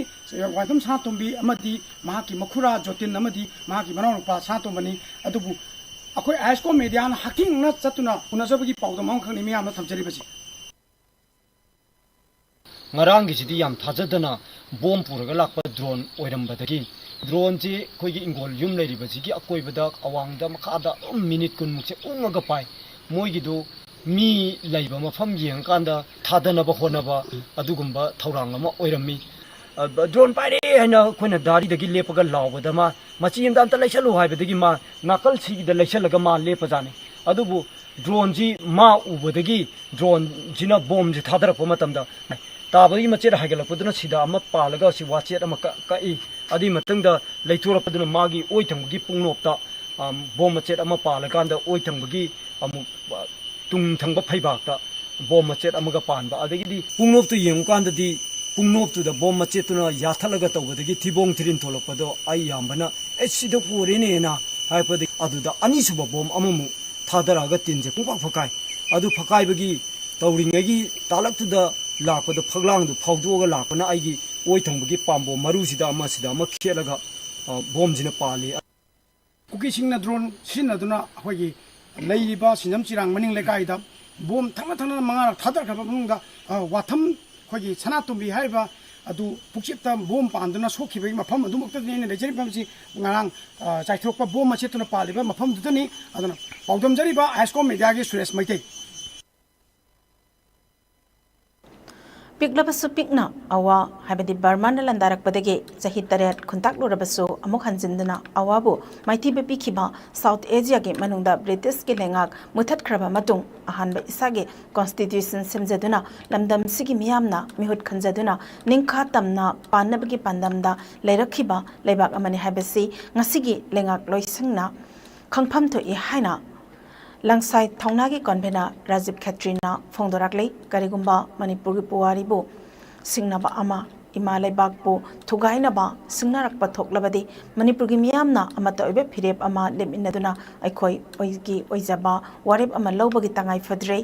ꯋꯥꯟꯇꯝ ꯁꯅꯥꯇꯣꯝꯕꯤ ꯑꯃꯗꯤ ꯃꯍꯥꯛꯀꯤ ꯃꯈꯨꯔꯥ ꯖꯣꯇꯤꯟ ꯑꯃꯗꯤ ꯃꯍꯥꯛꯀꯤ ꯃꯅꯥꯎꯅꯨꯄꯥ ꯁꯅꯥꯇꯣꯝꯕꯅꯤ꯫ ꯑꯗꯨꯕꯨ ꯑꯩꯈꯣꯏ ꯑꯥꯏ ꯑꯦꯁ ꯀꯣ ꯃꯦꯗꯤꯌꯥꯅ ꯍꯛꯊꯦꯡꯅꯅ ꯆꯠꯇꯨꯅ ꯎꯅꯖꯕꯒꯤ ꯄꯥꯎꯗꯝ ꯑꯃꯈꯛꯅꯤ ꯃꯤꯌꯥꯝꯅ ꯊꯝꯖꯔꯤꯕꯁꯤ꯫ ꯉꯔꯥꯡꯒꯤꯁꯤꯗꯤ ꯌꯥꯝ ꯊꯥꯖꯗꯅ ꯕꯣꯝ ꯄꯨꯔꯒ ꯂꯥꯛꯄ ꯗ꯭ꯔꯣꯟ ꯑꯣꯏꯔꯝꯕꯗꯒꯤ, ꯗ꯭ꯔꯣꯟꯁꯤ ꯑꯩꯈꯣꯏꯒꯤ ꯏꯪꯒꯣꯜ ꯌꯨꯝ ꯂꯩꯔꯤꯕꯁꯤꯒꯤ ꯑꯀꯣꯏꯕꯗ ꯑꯋꯥꯡꯗ ꯃꯈꯥꯗ ꯑꯗꯨꯝ ꯃꯤꯅꯤꯠ ꯀꯨꯟꯃꯨꯛꯁꯦ ꯎꯪꯉꯒ ꯄꯥꯏ꯫ ꯃꯣꯏꯒꯤꯗꯨ ꯃꯤ ꯂꯩꯕ ꯃꯐꯝ ꯌꯦꯡꯉꯀꯥꯟꯗ ꯊꯥꯗꯅꯕ ꯍꯣꯠꯅꯕ ꯑꯗꯨꯒꯨꯝꯕ ꯊꯧꯔꯥꯡ ꯑꯃ ꯑꯣꯏꯔꯝꯃꯤ꯫ ꯑ, ꯗ꯭ꯔꯣꯟ ꯄꯥꯏꯔꯦ ꯍꯥꯏꯅ ꯑꯩꯈꯣꯏꯅ ꯗꯥꯔꯤꯗꯒꯤ ꯂꯦꯞꯄꯒ ꯂꯥꯎꯕꯗ ꯃꯥ ꯃꯆꯤ ꯑꯃꯗ ꯑꯝꯇ ꯂꯩꯁꯜꯂꯨ ꯍꯥꯏꯕꯗꯒꯤ ꯃꯥ ꯅꯥꯀꯜꯁꯤꯒꯤꯗ ꯂꯩꯁꯜꯂꯒ ꯃꯥ ꯂꯦꯞꯄꯖꯥꯠꯅꯤ꯫ ꯑꯗꯨꯕꯨ ꯗ꯭ꯔꯣꯟꯁꯤ ꯃꯥ ꯎꯕꯗꯒꯤ ꯗ꯭ꯔꯣꯟꯁꯤꯅ ꯕꯣꯝꯁꯤ ꯊꯥꯗꯔꯛꯄ ꯃꯇꯝꯗ ꯇꯥꯕꯒꯤ ꯃꯆꯦꯠ ꯍꯥꯏꯒꯠꯂꯛꯄꯗꯨꯅ ꯁꯤꯗ ꯑꯃ ꯄꯥꯜꯂꯒ ꯁꯤ ꯋꯥꯆꯦꯠ ꯑꯃ ꯀꯛ-, ꯀꯛꯏ꯫ ꯑꯗꯨꯒꯤ ꯃꯇꯨꯡꯗ ꯂꯩꯊꯣꯔꯛꯄꯗꯨꯅ ꯃꯥꯒꯤ ꯑꯣꯏ ꯊꯪꯕꯒꯤ ꯄꯨꯡꯅꯣꯞꯇ, ꯑꯝ, ꯕꯣꯝ ꯃꯆꯦꯠ ꯑꯃ ꯄꯥꯜꯂꯀꯥꯟꯗ ꯑꯣꯏ ꯊꯪꯕꯒꯤ ꯑꯃꯨꯛ, ꯑ, ꯇꯨꯡ ꯊꯪꯕ ꯐꯩꯕꯥꯛꯇ ꯕꯣꯝ ꯃꯆꯦꯠ ꯑꯃꯒ ꯄꯥꯟꯕ꯫ ꯑꯗꯒꯤꯗꯤ ꯄꯨꯡꯅꯣꯞꯇꯨ ꯌꯦꯡꯉꯨꯀꯥꯟꯗꯗꯤ ꯄꯨꯡꯅꯣꯞꯇꯨꯗ ꯕꯣꯝ ꯃꯆꯦꯠꯇꯨꯅ ꯌꯥꯊꯠꯂꯒ ꯇꯧꯕꯗꯒꯤ ꯊꯤꯕꯣꯡ ꯊꯤꯔꯤꯟ ꯊꯣꯛꯂꯛꯄꯗꯣ ꯑꯩ ꯏꯌꯥꯝꯕꯅ, "ꯑꯦ, ꯁꯤꯗ ꯍꯣꯔꯦꯅꯦꯅ" ꯍꯥꯏꯔꯛꯄꯗꯒꯤ ꯑꯗꯨꯗ ꯑꯅꯤꯁꯨꯕ ꯕꯣꯝ ꯑꯃꯃꯨꯛ ꯊꯥꯗꯔꯛꯑꯒ ꯇꯤꯟꯁꯦ ꯄꯨꯡꯐꯛ ꯐꯛꯀꯥꯏ꯫ ꯑꯗꯨ ꯐꯛꯀꯥꯏꯕꯒꯤ ꯇꯧꯔꯤꯉꯩꯒꯤ ꯇꯥꯂꯛꯇꯨꯗ ꯂꯥꯛꯄꯗ ꯐꯛꯂꯥꯡꯗꯨ ꯐꯥꯎꯗꯣꯛꯑꯒ ꯂꯥꯛꯄꯅ ꯑꯩꯒꯤ ꯑꯣꯏ ꯊꯪꯕꯒꯤ ꯄꯥꯝꯕꯣꯝ ꯃꯔꯨꯁꯤꯗ ꯑꯃꯁꯤꯗ ꯑꯃ ꯈꯦꯠꯂꯒ, ꯑ, ꯕꯣꯝꯁꯤꯅ ꯄꯥꯜꯂꯤ꯫ ꯀꯨꯀꯤꯁꯤꯡꯅ ꯗ꯭ꯔꯣꯟ ꯁꯤꯖꯤꯟꯅꯗꯨꯅ ꯑꯩꯈꯣꯏꯒꯤ ꯂꯩꯔꯤꯕ ꯁꯤꯡꯖꯥꯃꯩ ꯆꯤꯔꯥꯡ ꯃꯅꯤꯡ ꯂꯩꯀꯥꯏꯗ ꯕꯣꯝ ꯊꯪꯅ ꯊꯪꯅꯅ ꯃꯉꯥꯔꯛ ꯊꯥꯗꯔꯛꯈ꯭ꯔꯕ ꯃꯇꯨꯡꯗ, ꯑ, ꯋꯥꯊꯝ, ꯑꯩꯈꯣꯏꯒꯤ ꯁꯅꯥꯇꯣꯝꯕꯤ ꯍꯥꯏꯔꯤꯕ ꯑꯗꯨ ꯄꯨꯛꯆꯦꯞꯇ ꯕꯣꯝ ꯄꯥꯟꯗꯨꯅ ꯁꯣꯛꯈꯤꯕꯒꯤ ꯃꯐꯝ ꯑꯗꯨꯃꯛꯇꯗꯅꯤ ꯑꯩꯅ ꯂꯩꯖꯔꯤꯕ ꯃꯐꯝꯁꯤ꯫ ꯉꯔꯥꯡ, ꯑ, ꯆꯥꯏꯊꯣꯛꯄ ꯕꯣꯝ ꯃꯆꯦꯠꯇꯨꯅ ꯄꯥꯜꯂꯤꯕ ꯃꯐꯝꯗꯨꯗꯅꯤ꯫ ꯑꯗꯨꯅ ꯄꯥꯎꯗꯝꯖꯔꯤꯕ ꯑꯥꯏꯁꯀꯣꯝ ꯃꯦꯗꯤꯌꯥꯒꯤ ꯁꯨꯔꯦꯁ ꯃꯩꯇꯩ꯫ ꯄꯤꯛꯂꯕꯁꯨ ꯄꯤꯛꯅ ꯑꯋꯥ, ꯍꯥꯏꯕꯗꯤ ꯕꯔꯃꯥꯅ ꯂꯥꯟꯗꯥꯔꯛꯄꯗꯒꯤ ꯆꯍꯤ ꯇꯔꯦꯠ ꯈꯨꯟꯇꯥꯛꯂꯨꯔꯕꯁꯨ, ꯑꯃꯨꯛ ꯍꯟꯖꯤꯟꯗꯨꯅ ꯑꯋꯥꯕꯨ ꯃꯥꯏꯊꯤꯕ ꯄꯤꯈꯤꯕ ꯁꯥꯎꯠ ꯑꯦꯖꯤꯌꯥꯒꯤ ꯃꯅꯨꯡꯗ ꯕ꯭ꯔꯤꯇꯤꯁꯀꯤ ꯂꯩꯉꯥꯛ ꯃꯨꯊꯠꯈ꯭ꯔꯕ ꯃꯇꯨꯡ, ꯑꯍꯥꯟꯕ ꯏꯁꯥꯒꯤ ꯀꯣꯟꯁꯇꯤꯇ꯭ꯌꯨꯁꯟ ꯁꯦꯝꯖꯗꯨꯅ, ꯂꯝꯗꯝꯁꯤꯒꯤ ꯃꯤꯌꯥꯝꯅ ꯃꯤꯍꯨꯠ ꯈꯟꯖꯗꯨꯅ, ꯅꯤꯡꯈꯥ ꯇꯝꯅ ꯄꯥꯟꯅꯕꯒꯤ ꯄꯥꯟꯗꯝꯗ ꯂꯩꯔꯛꯈꯤꯕ ꯂꯩꯕꯥꯛ ꯑꯃꯅꯤ ꯍꯥꯏꯕꯁꯤ ꯉꯁꯤꯒꯤ ꯂꯩꯉꯥꯛ ꯂꯣꯏꯁꯪꯅ ꯈꯪꯐꯝ ꯊꯣꯛꯏ ꯍꯥꯏꯅ ꯂꯪꯁꯥꯏ ꯊꯧꯅꯥꯒꯤ ꯀꯣꯟꯚꯦꯅꯔ ꯔꯥꯖꯤꯕ ꯈꯦꯇ꯭ꯔꯤꯅ ꯐꯣꯡꯗꯣꯔꯛꯂꯤ꯫ ꯀꯔꯤꯒꯨꯝꯕ ꯃꯅꯤꯄꯨꯔꯒꯤ ꯄꯨꯋꯥꯔꯤꯕꯨ ꯁꯤꯡꯅꯕ ꯑꯃ, ꯏꯃꯥ ꯂꯩꯕꯥꯛꯄꯨ ꯊꯨꯒꯥꯏꯅꯕ ꯁꯤꯡꯅꯔꯛꯄ ꯊꯣꯛꯂꯕꯗꯤ, ꯃꯅꯤꯄꯨꯔꯒꯤ ꯃꯤꯌꯥꯝꯅ ꯑꯃꯠꯇ ꯑꯣꯏꯕ ꯐꯤꯔꯦꯞ ꯑꯃ ꯂꯦꯞꯃꯤꯟꯅꯗꯨꯅ ꯑꯩꯈꯣꯏ ꯑꯣꯏꯒꯤ ꯑꯣꯏꯖꯕ ꯋꯥꯔꯦꯞ ꯑꯃ ꯂꯧꯕꯒꯤ ꯇꯉꯥꯏ ꯐꯗ꯭ꯔꯦ꯫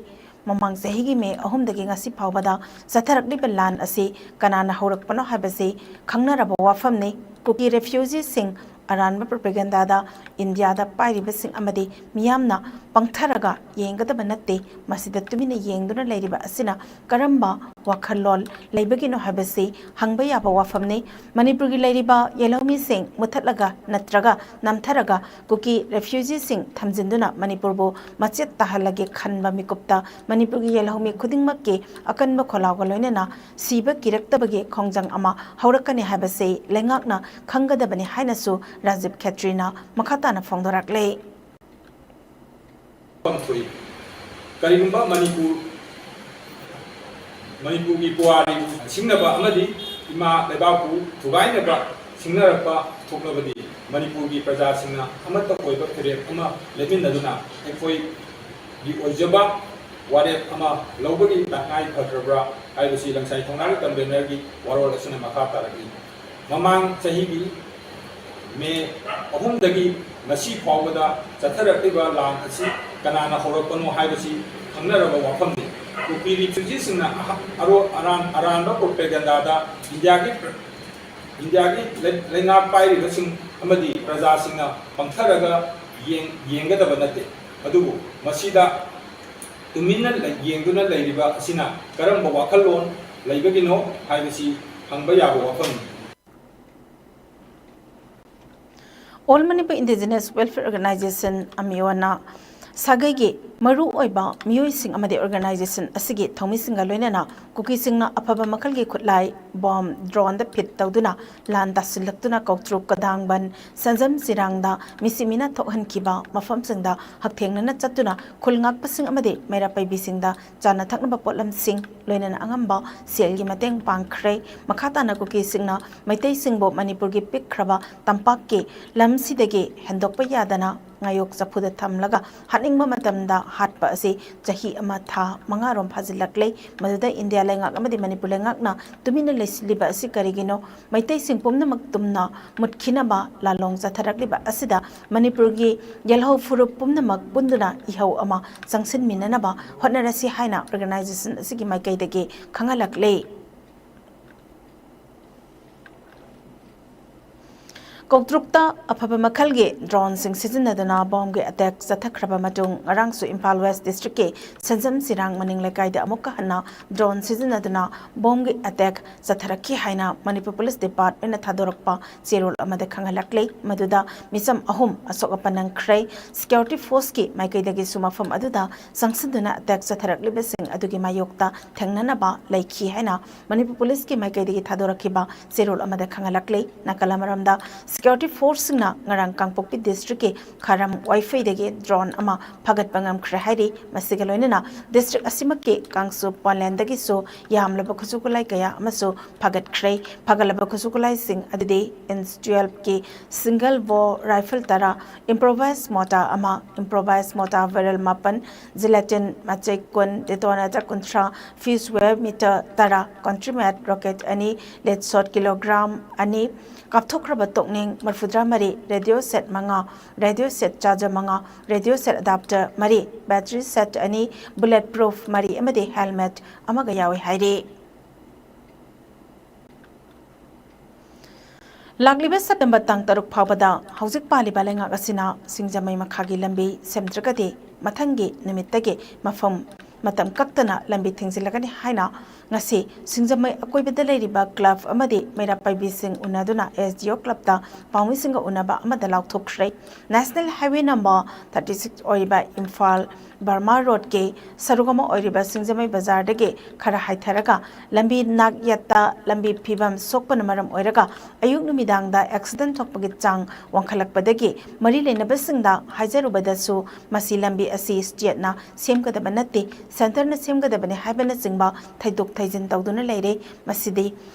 ꯃꯃꯥꯡ ꯆꯍꯤꯒꯤ ꯃꯦ ꯑꯍꯨꯝꯗꯒꯤ ꯉꯁꯤ ꯐꯥꯎꯕꯗ ꯆꯠꯊꯔꯛꯂꯤꯕ ꯂꯥꯟ ꯑꯁꯤ ꯀꯅꯥꯅ ꯍꯧꯔꯛꯄꯅꯣ ꯍꯥꯏꯕꯁꯤ ꯈꯪꯅꯔꯕ ꯋꯥꯐꯝꯅꯤ꯫ ꯀꯨꯀꯤ ꯔꯦꯐ꯭ꯌꯨꯖꯤꯁꯤꯡ ꯑꯔꯥꯟꯕ ꯄ꯭ꯔꯣꯄꯦꯒꯦꯟꯗꯥꯗ ꯏꯟꯗꯤꯌꯥꯗ ꯄꯥꯏꯔꯤꯕꯁꯤꯡ ꯑꯃꯗꯤ ꯃꯤꯌꯥꯝꯅ ꯄꯪꯊꯔꯒ ꯌꯦꯡꯒꯗꯕ ꯅꯠꯇꯦ꯫ ꯃꯁꯤꯗ ꯇꯨꯃꯤꯟꯅ ꯌꯦꯡꯗꯨꯅ ꯂꯩꯔꯤꯕ ꯑꯁꯤꯅ ꯀꯔꯝꯕ ꯋꯥꯈꯜꯂꯣꯟ ꯂꯩꯕꯒꯤꯅꯣ ꯍꯥꯏꯕꯁꯤ ꯍꯪꯕ ꯌꯥꯕ ꯋꯥꯐꯝꯅꯤ꯫ ꯃꯅꯤꯄꯨꯔꯒꯤ ꯂꯩꯔꯤꯕ ꯌꯦꯜꯍꯧꯃꯤꯁꯤꯡ ꯃꯨꯊꯠꯂꯒ ꯅꯠꯇ꯭ꯔꯒ ꯅꯝꯊꯔꯒ ꯀꯨꯀꯤ ꯔꯦꯐ꯭ꯌꯨꯖꯤꯁꯤꯡ ꯊꯝꯖꯤꯟꯗꯨꯅ ꯃꯅꯤꯄꯨꯔꯕꯨ ꯃꯆꯦꯠ ꯇꯥꯍꯜꯂꯒꯦ ꯈꯟꯕ ꯃꯤꯀꯨꯞꯇ ꯃꯅꯤꯄꯨꯔꯒꯤ ꯌꯦꯜꯍꯧꯃꯤ ꯈꯨꯗꯤꯡꯃꯛꯀꯤ ꯑꯀꯟꯕ ꯈꯣꯜꯂꯥꯎꯒ ꯂꯣꯏꯅꯅ ꯁꯤꯕ ꯀꯤꯔꯛꯇꯕꯒꯤ ꯈꯣꯡꯖꯪ ꯑꯃ ꯍꯧꯔꯛꯀꯅꯤ ꯍꯥꯏꯕꯁꯤ ꯂꯩꯉꯥꯛꯅ ꯈꯪꯒꯗꯕꯅꯤ ꯍꯥꯏꯅꯁꯨ ꯔꯥꯖꯤꯕ ꯈꯦꯇ꯭ꯔꯤꯅ ꯃꯈꯥ ꯇꯥꯅ ꯐꯣꯡꯗꯣꯔꯛꯂꯤ꯫ ꯄꯥꯡꯊꯣꯛꯏ꯫ ꯀꯔꯤꯒꯨꯝꯕ ꯃꯅꯤꯄꯨꯔ, ꯃꯅꯤꯄꯨꯔꯒꯤ ꯄꯨꯋꯥꯔꯤꯕꯨ ꯁꯤꯡꯅꯕ ꯑꯃꯗꯤ ꯏꯃꯥ ꯂꯩꯕꯥꯛꯄꯨ ꯊꯨꯒꯥꯏꯅꯕ ꯁꯤꯡꯅꯔꯛꯄ ꯊꯣꯛꯂꯕꯗꯤ, ꯃꯅꯤꯄꯨꯔꯒꯤ ꯄ꯭ꯔꯖꯥꯁꯤꯡꯅ ꯑꯃꯠꯇ ꯑꯣꯏꯕ ꯐꯤꯔꯦꯞ ꯑꯃ ꯂꯦꯞꯃꯤꯟꯅꯗꯨꯅ ꯑꯩꯈꯣꯏꯒꯤ ꯑꯣꯏꯖꯕ ꯋꯥꯔꯦꯞ ꯑꯃ ꯂꯧꯕꯒꯤ ꯇꯉꯥꯏ ꯐꯗ꯭ꯔꯕ꯭ꯔꯥ ꯍꯥꯏꯕꯁꯤ ꯂꯪꯁꯥꯏ ꯊꯧꯅꯥꯒꯤ ꯀꯟꯚꯦꯅꯔꯒꯤ ꯋꯥꯔꯣꯜ ꯑꯁꯤꯅ ꯃꯈꯥ ꯇꯥꯔꯛꯂꯤ꯫ ꯃꯃꯥꯡ ꯆꯍꯤꯒꯤ ꯃꯦ ꯑꯍꯨꯝꯗꯒꯤ ꯉꯁꯤ ꯐꯥꯎꯕꯗ ꯆꯠꯊꯔꯛꯂꯤꯕ ꯂꯥꯟ ꯑꯁꯤ ꯀꯅꯥꯅ ꯍꯧꯔꯛꯄꯅꯣ ꯍꯥꯏꯕꯁꯤ ꯈꯪꯅꯔꯕ ꯋꯥꯐꯝꯅꯤ꯫ ꯀꯨꯀꯤ ꯔꯤꯐ꯭ꯌꯨꯖꯤꯁꯤꯡꯅ ꯑꯍ-, ꯑꯔꯣ-, ꯑꯔꯥꯟ-, ꯑꯔꯥꯟꯕ ꯄ꯭ꯔꯣꯄꯦꯒꯦꯟꯗꯥꯗ ꯏꯟꯗꯤꯌꯥꯒꯤ ꯄ꯭ꯔ-, ꯏꯟꯗꯤꯌꯥꯒꯤ ꯂꯩ-, ꯂꯩꯉꯥꯛ ꯄꯥꯏꯔꯤꯕꯁꯤꯡ ꯑꯃꯗꯤ ꯄ꯭ꯔꯖꯥꯁꯤꯡꯅ ꯄꯪꯊꯔꯒ ꯌꯦꯡ-, ꯌꯦꯡꯒꯗꯕ ꯅꯠꯇꯦ꯫ ꯑꯗꯨꯕꯨ ꯃꯁꯤꯗ ꯇꯨꯃꯤꯟꯅ ꯂꯩ-, ꯌꯦꯡꯗꯨꯅ ꯂꯩꯔꯤꯕ ꯑꯁꯤꯅ ꯀꯔꯝꯕ ꯋꯥꯈꯜꯂꯣꯟ ꯂꯩꯕꯒꯤꯅꯣ ꯍꯥꯏꯕꯁꯤ ꯍꯪꯕ ꯌꯥꯕ ꯋꯥꯐꯝꯅꯤ꯫ All Manipur Indigenous Welfare Organization, ꯑꯃꯤꯌꯣꯅ ꯁꯥꯒꯩꯒꯤ ꯃꯔꯨ ꯑꯣꯏꯕ ꯃꯤꯑꯣꯏꯁꯤꯡ ꯑꯃꯗꯤ organization ꯑꯁꯤꯒꯤ ꯊꯧꯃꯤꯁꯤꯡꯒ ꯂꯣꯏꯅꯅ ꯀꯨꯀꯤꯁꯤꯡꯅ ꯑꯐꯕ ꯃꯈꯜꯒꯤ ꯈꯨꯠꯂꯥꯏ, bomb, drone ꯗ fit ꯇꯧꯗꯨꯅ ꯂꯥꯟ ꯇꯥꯁꯤꯜꯂꯛꯇꯨꯅ ꯀꯧꯇ꯭ꯔꯨꯛ, ꯀꯗꯥꯡꯕꯟ, ꯁꯟꯖꯝ ꯆꯤꯔꯥꯡꯗ ꯃꯤꯁꯤ ꯃꯤꯅ ꯊꯣꯛꯍꯟꯈꯤꯕ ꯃꯐꯝꯁꯤꯡꯗ ꯍꯛꯊꯦꯡꯅꯅ ꯆꯠꯇꯨꯅ ꯈꯨꯜ ꯉꯥꯛꯄꯁꯤꯡ ꯑꯃꯗꯤ ꯃꯩꯔꯥ ꯄꯥꯏꯕꯤꯁꯤꯡꯗ ꯆꯥꯅ ꯊꯛꯅꯕ ꯄꯣꯠꯂꯝꯁꯤꯡ, ꯂꯣꯏꯅꯅ ꯑꯉꯝꯕ ꯁꯦꯜꯒꯤ ꯃꯇꯦꯡ ꯄꯥꯡꯈ꯭ꯔꯦ꯫ ꯃꯈꯥ ꯇꯥꯅ ꯀꯨꯀꯤꯁꯤꯡꯅ ꯃꯩꯇꯩꯁꯤꯡꯕꯨ ꯃꯅꯤꯄꯨꯔꯒꯤ ꯄꯤꯛꯈ꯭ꯔꯕ ꯇꯝꯄꯥꯛꯀꯤ ꯂꯝꯁꯤꯗꯒꯤ ꯍꯦꯟꯗꯣꯛꯄ ꯌꯥꯗꯅ ꯉꯥꯌꯣꯛ ꯆꯐꯨꯗ ꯊꯝꯂꯒ ꯍꯥꯠꯅꯤꯡꯕ ꯃꯇꯝꯗ ꯍꯥꯠꯄ ꯑꯁꯤ ꯆꯍꯤ ꯑꯃ ꯊꯥ ꯃꯉꯥꯔꯣꯝ ꯐꯥꯖꯤꯜꯂꯛꯂꯦ꯫ ꯃꯗꯨꯗ ꯏꯟꯗꯤꯌꯥ ꯂꯩꯉꯥꯛ ꯑꯃꯗꯤ ꯃꯅꯤꯄꯨꯔ ꯂꯩꯉꯥꯛꯅ ꯇꯨꯃꯤꯟꯅ ꯂꯩꯁꯤꯜꯂꯤꯕ ꯑꯁꯤ ꯀꯔꯤꯒꯤꯅꯣ? ꯃꯩꯇꯩꯁꯤꯡ ꯄꯨꯝꯅꯃꯛ ꯇꯨꯝꯅ ꯃꯨꯠꯈꯤꯅꯕ ꯂꯥꯂꯣꯡ ꯆꯠꯊꯔꯛꯂꯤꯕ ꯑꯁꯤꯗ ꯃꯅꯤꯄꯨꯔꯒꯤ ꯌꯦꯜꯍꯧ ꯐꯨꯔꯨꯞ ꯄꯨꯝꯅꯃꯛ ꯄꯨꯟꯗꯨꯅ ꯏꯍꯧ ꯑꯃ ꯆꯪꯁꯤꯟꯃꯤꯟꯅꯅꯕ ꯍꯣꯠꯅꯔꯁꯤ ꯍꯥꯏꯅ organization ꯑꯁꯤꯒꯤ ꯃꯥꯏꯀꯩꯗꯒꯤ ꯈꯪꯍꯜꯂꯛꯂꯤ꯫ ꯀꯧꯇ꯭ꯔꯨꯛꯇ ꯑꯐꯕ ꯃꯈꯜꯒꯤ drone ꯁꯤꯡ ꯁꯤꯖꯤꯟꯅꯗꯨꯅ bomb ꯒꯤ attack ꯆꯠꯊꯈ꯭ꯔꯕ ꯃꯇꯨꯡ, ꯉꯔꯥꯡꯁꯨ ꯏꯝꯐꯥꯜ West District ꯀꯤ ꯁꯟꯖꯝ ꯆꯤꯔꯥꯡ ꯃꯅꯤꯡ ꯂꯩꯀꯥꯏꯗ ꯑꯃꯨꯛꯀ ꯍꯟꯅ drone ꯁꯤꯖꯤꯟꯅꯗꯨꯅ bomb ꯒꯤ attack ꯆꯠꯊꯔꯛꯈꯤ ꯍꯥꯏꯅ ꯃꯅꯤꯄꯨꯔ Police Department ꯅ ꯊꯥꯗꯣꯔꯛꯄ ꯆꯦꯔꯣꯜ ꯑꯃꯗ ꯈꯪꯍꯜꯂꯛꯂꯤ꯫ ꯃꯗꯨꯗ ꯃꯤꯆꯝ ꯑꯍꯨꯝ ꯑꯁꯣꯛ ꯑꯄꯟ ꯅꯪꯈ꯭ꯔꯦ꯫ Security force ꯀꯤ ꯃꯥꯏꯀꯩꯗꯒꯤꯁꯨ ꯃꯐꯝ ꯑꯗꯨꯗ ꯆꯪꯁꯤꯟꯗꯨꯅ attack ꯆꯠꯊꯔꯛꯂꯤꯕꯁꯤꯡ ꯑꯗꯨꯒꯤ ꯃꯥꯌꯣꯛꯇ ꯊꯦꯡꯅꯅꯕ ꯂꯩꯈꯤ ꯍꯥꯏꯅ ꯃꯅꯤꯄꯨꯔ Police ꯀꯤ ꯃꯥꯏꯀꯩꯗꯒꯤ ꯊꯥꯗꯣꯔꯛꯈꯤꯕ ꯆꯦꯔꯣꯜ ꯑꯃꯗ ꯈꯪꯍꯜꯂꯛꯂꯤ꯫ ꯅꯥꯀꯜ ꯑꯃꯔꯣꯝꯗ, Security Force ꯁꯤꯡꯅ ꯉꯔꯥꯡ ꯀꯥꯡꯄꯣꯛꯄꯤ District ꯀꯤ ꯈꯥꯔꯝ ꯋꯥꯏꯐꯩꯗꯒꯤ drone ꯑꯃ ꯐꯥꯒꯠꯄ ꯉꯝꯈ꯭ꯔꯦ ꯍꯥꯏꯔꯤ꯫ ꯃꯁꯤꯒ ꯂꯣꯏꯅꯅ district ꯑꯁꯤꯃꯛꯀꯤ ꯀꯥꯡꯆꯨꯞ ꯄꯥꯂꯦꯟꯗꯒꯤꯁꯨ ꯌꯥꯝꯂꯕ ꯈꯨꯠꯁꯨ ꯈꯨꯠꯂꯥꯏ ꯀꯌꯥ ꯑꯃꯁꯨ ꯐꯥꯒꯠꯈ꯭ꯔꯦ꯫ ꯐꯥꯒꯠꯂꯕ ꯈꯨꯠꯁꯨ ꯈꯨꯠꯂꯥꯏꯁꯤꯡ ꯑꯗꯨꯗꯤ M twelve ꯀꯤ single bore rifle ꯇꯔꯥ, improvised mortar ꯑꯃ, improvised mortar barrel ꯃꯥꯄꯟ, gelatin ꯃꯆꯩ ꯀꯨꯟ, detonator ꯀꯨꯟꯊ꯭ꯔꯥ, fuse wire meter ꯇꯔꯥ, country made rocket ꯑꯅꯤ, lead shot kilogram ꯑꯅꯤ, ꯀꯥꯞꯊꯣꯛꯈ꯭ꯔꯕ ꯇꯣꯛꯅꯤꯡ ꯃꯔꯤꯐꯨꯇꯔꯥ ꯃꯔꯤ, radio set ꯃꯉꯥ, radio set charger ꯃꯉꯥ, radio set adapter ꯃꯔꯤ, battery set ꯑꯅꯤ, bullet proof ꯃꯔꯤ ꯑꯃꯗꯤ helmet ꯑꯃꯒ ꯌꯥꯎꯏ ꯍꯥꯏꯔꯤ꯫ ꯂꯥꯛꯂꯤꯕ ꯁꯦꯞꯇꯦꯝꯕꯔ ꯇꯥꯡ ꯇꯔꯨꯛ ꯐꯥꯎꯕꯗ ꯍꯧꯖꯤꯛ ꯄꯥꯜꯂꯤꯕ ꯂꯩꯉꯥꯛ ꯑꯁꯤꯅ ꯁꯤꯡꯖꯃꯩ ꯃꯈꯥꯒꯤ ꯂꯝꯕꯤ ꯁꯦꯝꯗ꯭ꯔꯒꯗꯤ ꯃꯊꯪꯒꯤ ꯅꯨꯃꯤꯠꯇꯒꯤ ꯃꯐꯝ ꯃꯇꯝ ꯀꯛꯇꯅ ꯂꯝꯕꯤ ꯊꯤꯡꯖꯤꯜꯂꯒꯅꯤ ꯍꯥꯏꯅ ꯉꯁꯤ ꯁꯤꯡꯖꯃꯩ ꯑꯀꯣꯏꯕꯗ ꯂꯩꯔꯤꯕ ꯀ꯭ꯂꯕ ꯑꯃꯗꯤ ꯃꯩꯔꯥ ꯄꯥꯏꯕꯤꯁꯤꯡ ꯎꯅꯗꯨꯅ ꯑꯦꯁ ꯗꯤ ꯑꯣ ꯀ꯭ꯂꯕꯇ ꯄꯥꯎꯃꯤꯁꯤꯡꯒ ꯎꯅꯕ ꯑꯃꯗ ꯂꯥꯎꯊꯣꯛꯈ꯭ꯔꯦ꯫ National highway number thirty six ꯑꯣꯏꯔꯤꯕ ꯏꯝꯐꯥꯜ ꯕꯔꯃꯥ ꯔꯣꯗꯀꯤ ꯁꯔꯨꯛ ꯑꯃ ꯑꯣꯏꯔꯤꯕ ꯁꯤꯡꯖꯃꯩ ꯕꯖꯥꯔꯗꯒꯤ ꯈꯔ ꯍꯥꯏꯊꯔꯒ ꯂꯝꯕꯤ ꯅꯥꯛ ꯌꯦꯠꯇ ꯂꯝꯕꯤ ꯐꯤꯕꯝ ꯁꯣꯛꯄꯅ ꯃꯔꯝ ꯑꯣꯏꯔꯒ ꯑꯌꯨꯛ ꯅꯨꯃꯤꯗꯥꯡꯗ ꯑꯦꯛꯁꯤꯗꯦꯟ ꯊꯣꯛꯄꯒꯤ ꯆꯥꯡ ꯋꯥꯡꯈꯠꯂꯛꯄꯗꯒꯤ ꯃꯔꯤ ꯂꯩꯅꯕꯁꯤꯡꯗ ꯍꯥꯏꯖꯔꯨꯕꯗꯁꯨ ꯃꯁꯤ ꯂꯝꯕꯤ ꯑꯁꯤ ꯁ꯭ꯇꯦꯠꯅ ꯁꯦꯝꯒꯗꯕ ꯅꯠꯇꯦ, ꯁꯦꯟꯇꯔꯅ ꯁꯦꯝꯒꯗꯕꯅꯤ ꯍꯥꯏꯕꯅꯆꯤꯡꯕ ꯊꯩꯗꯣꯛ ꯊꯩꯖꯤꯟ ꯇꯧꯗꯨꯅ ꯂꯩꯔꯦ꯫ ꯃꯁꯤꯗꯤ,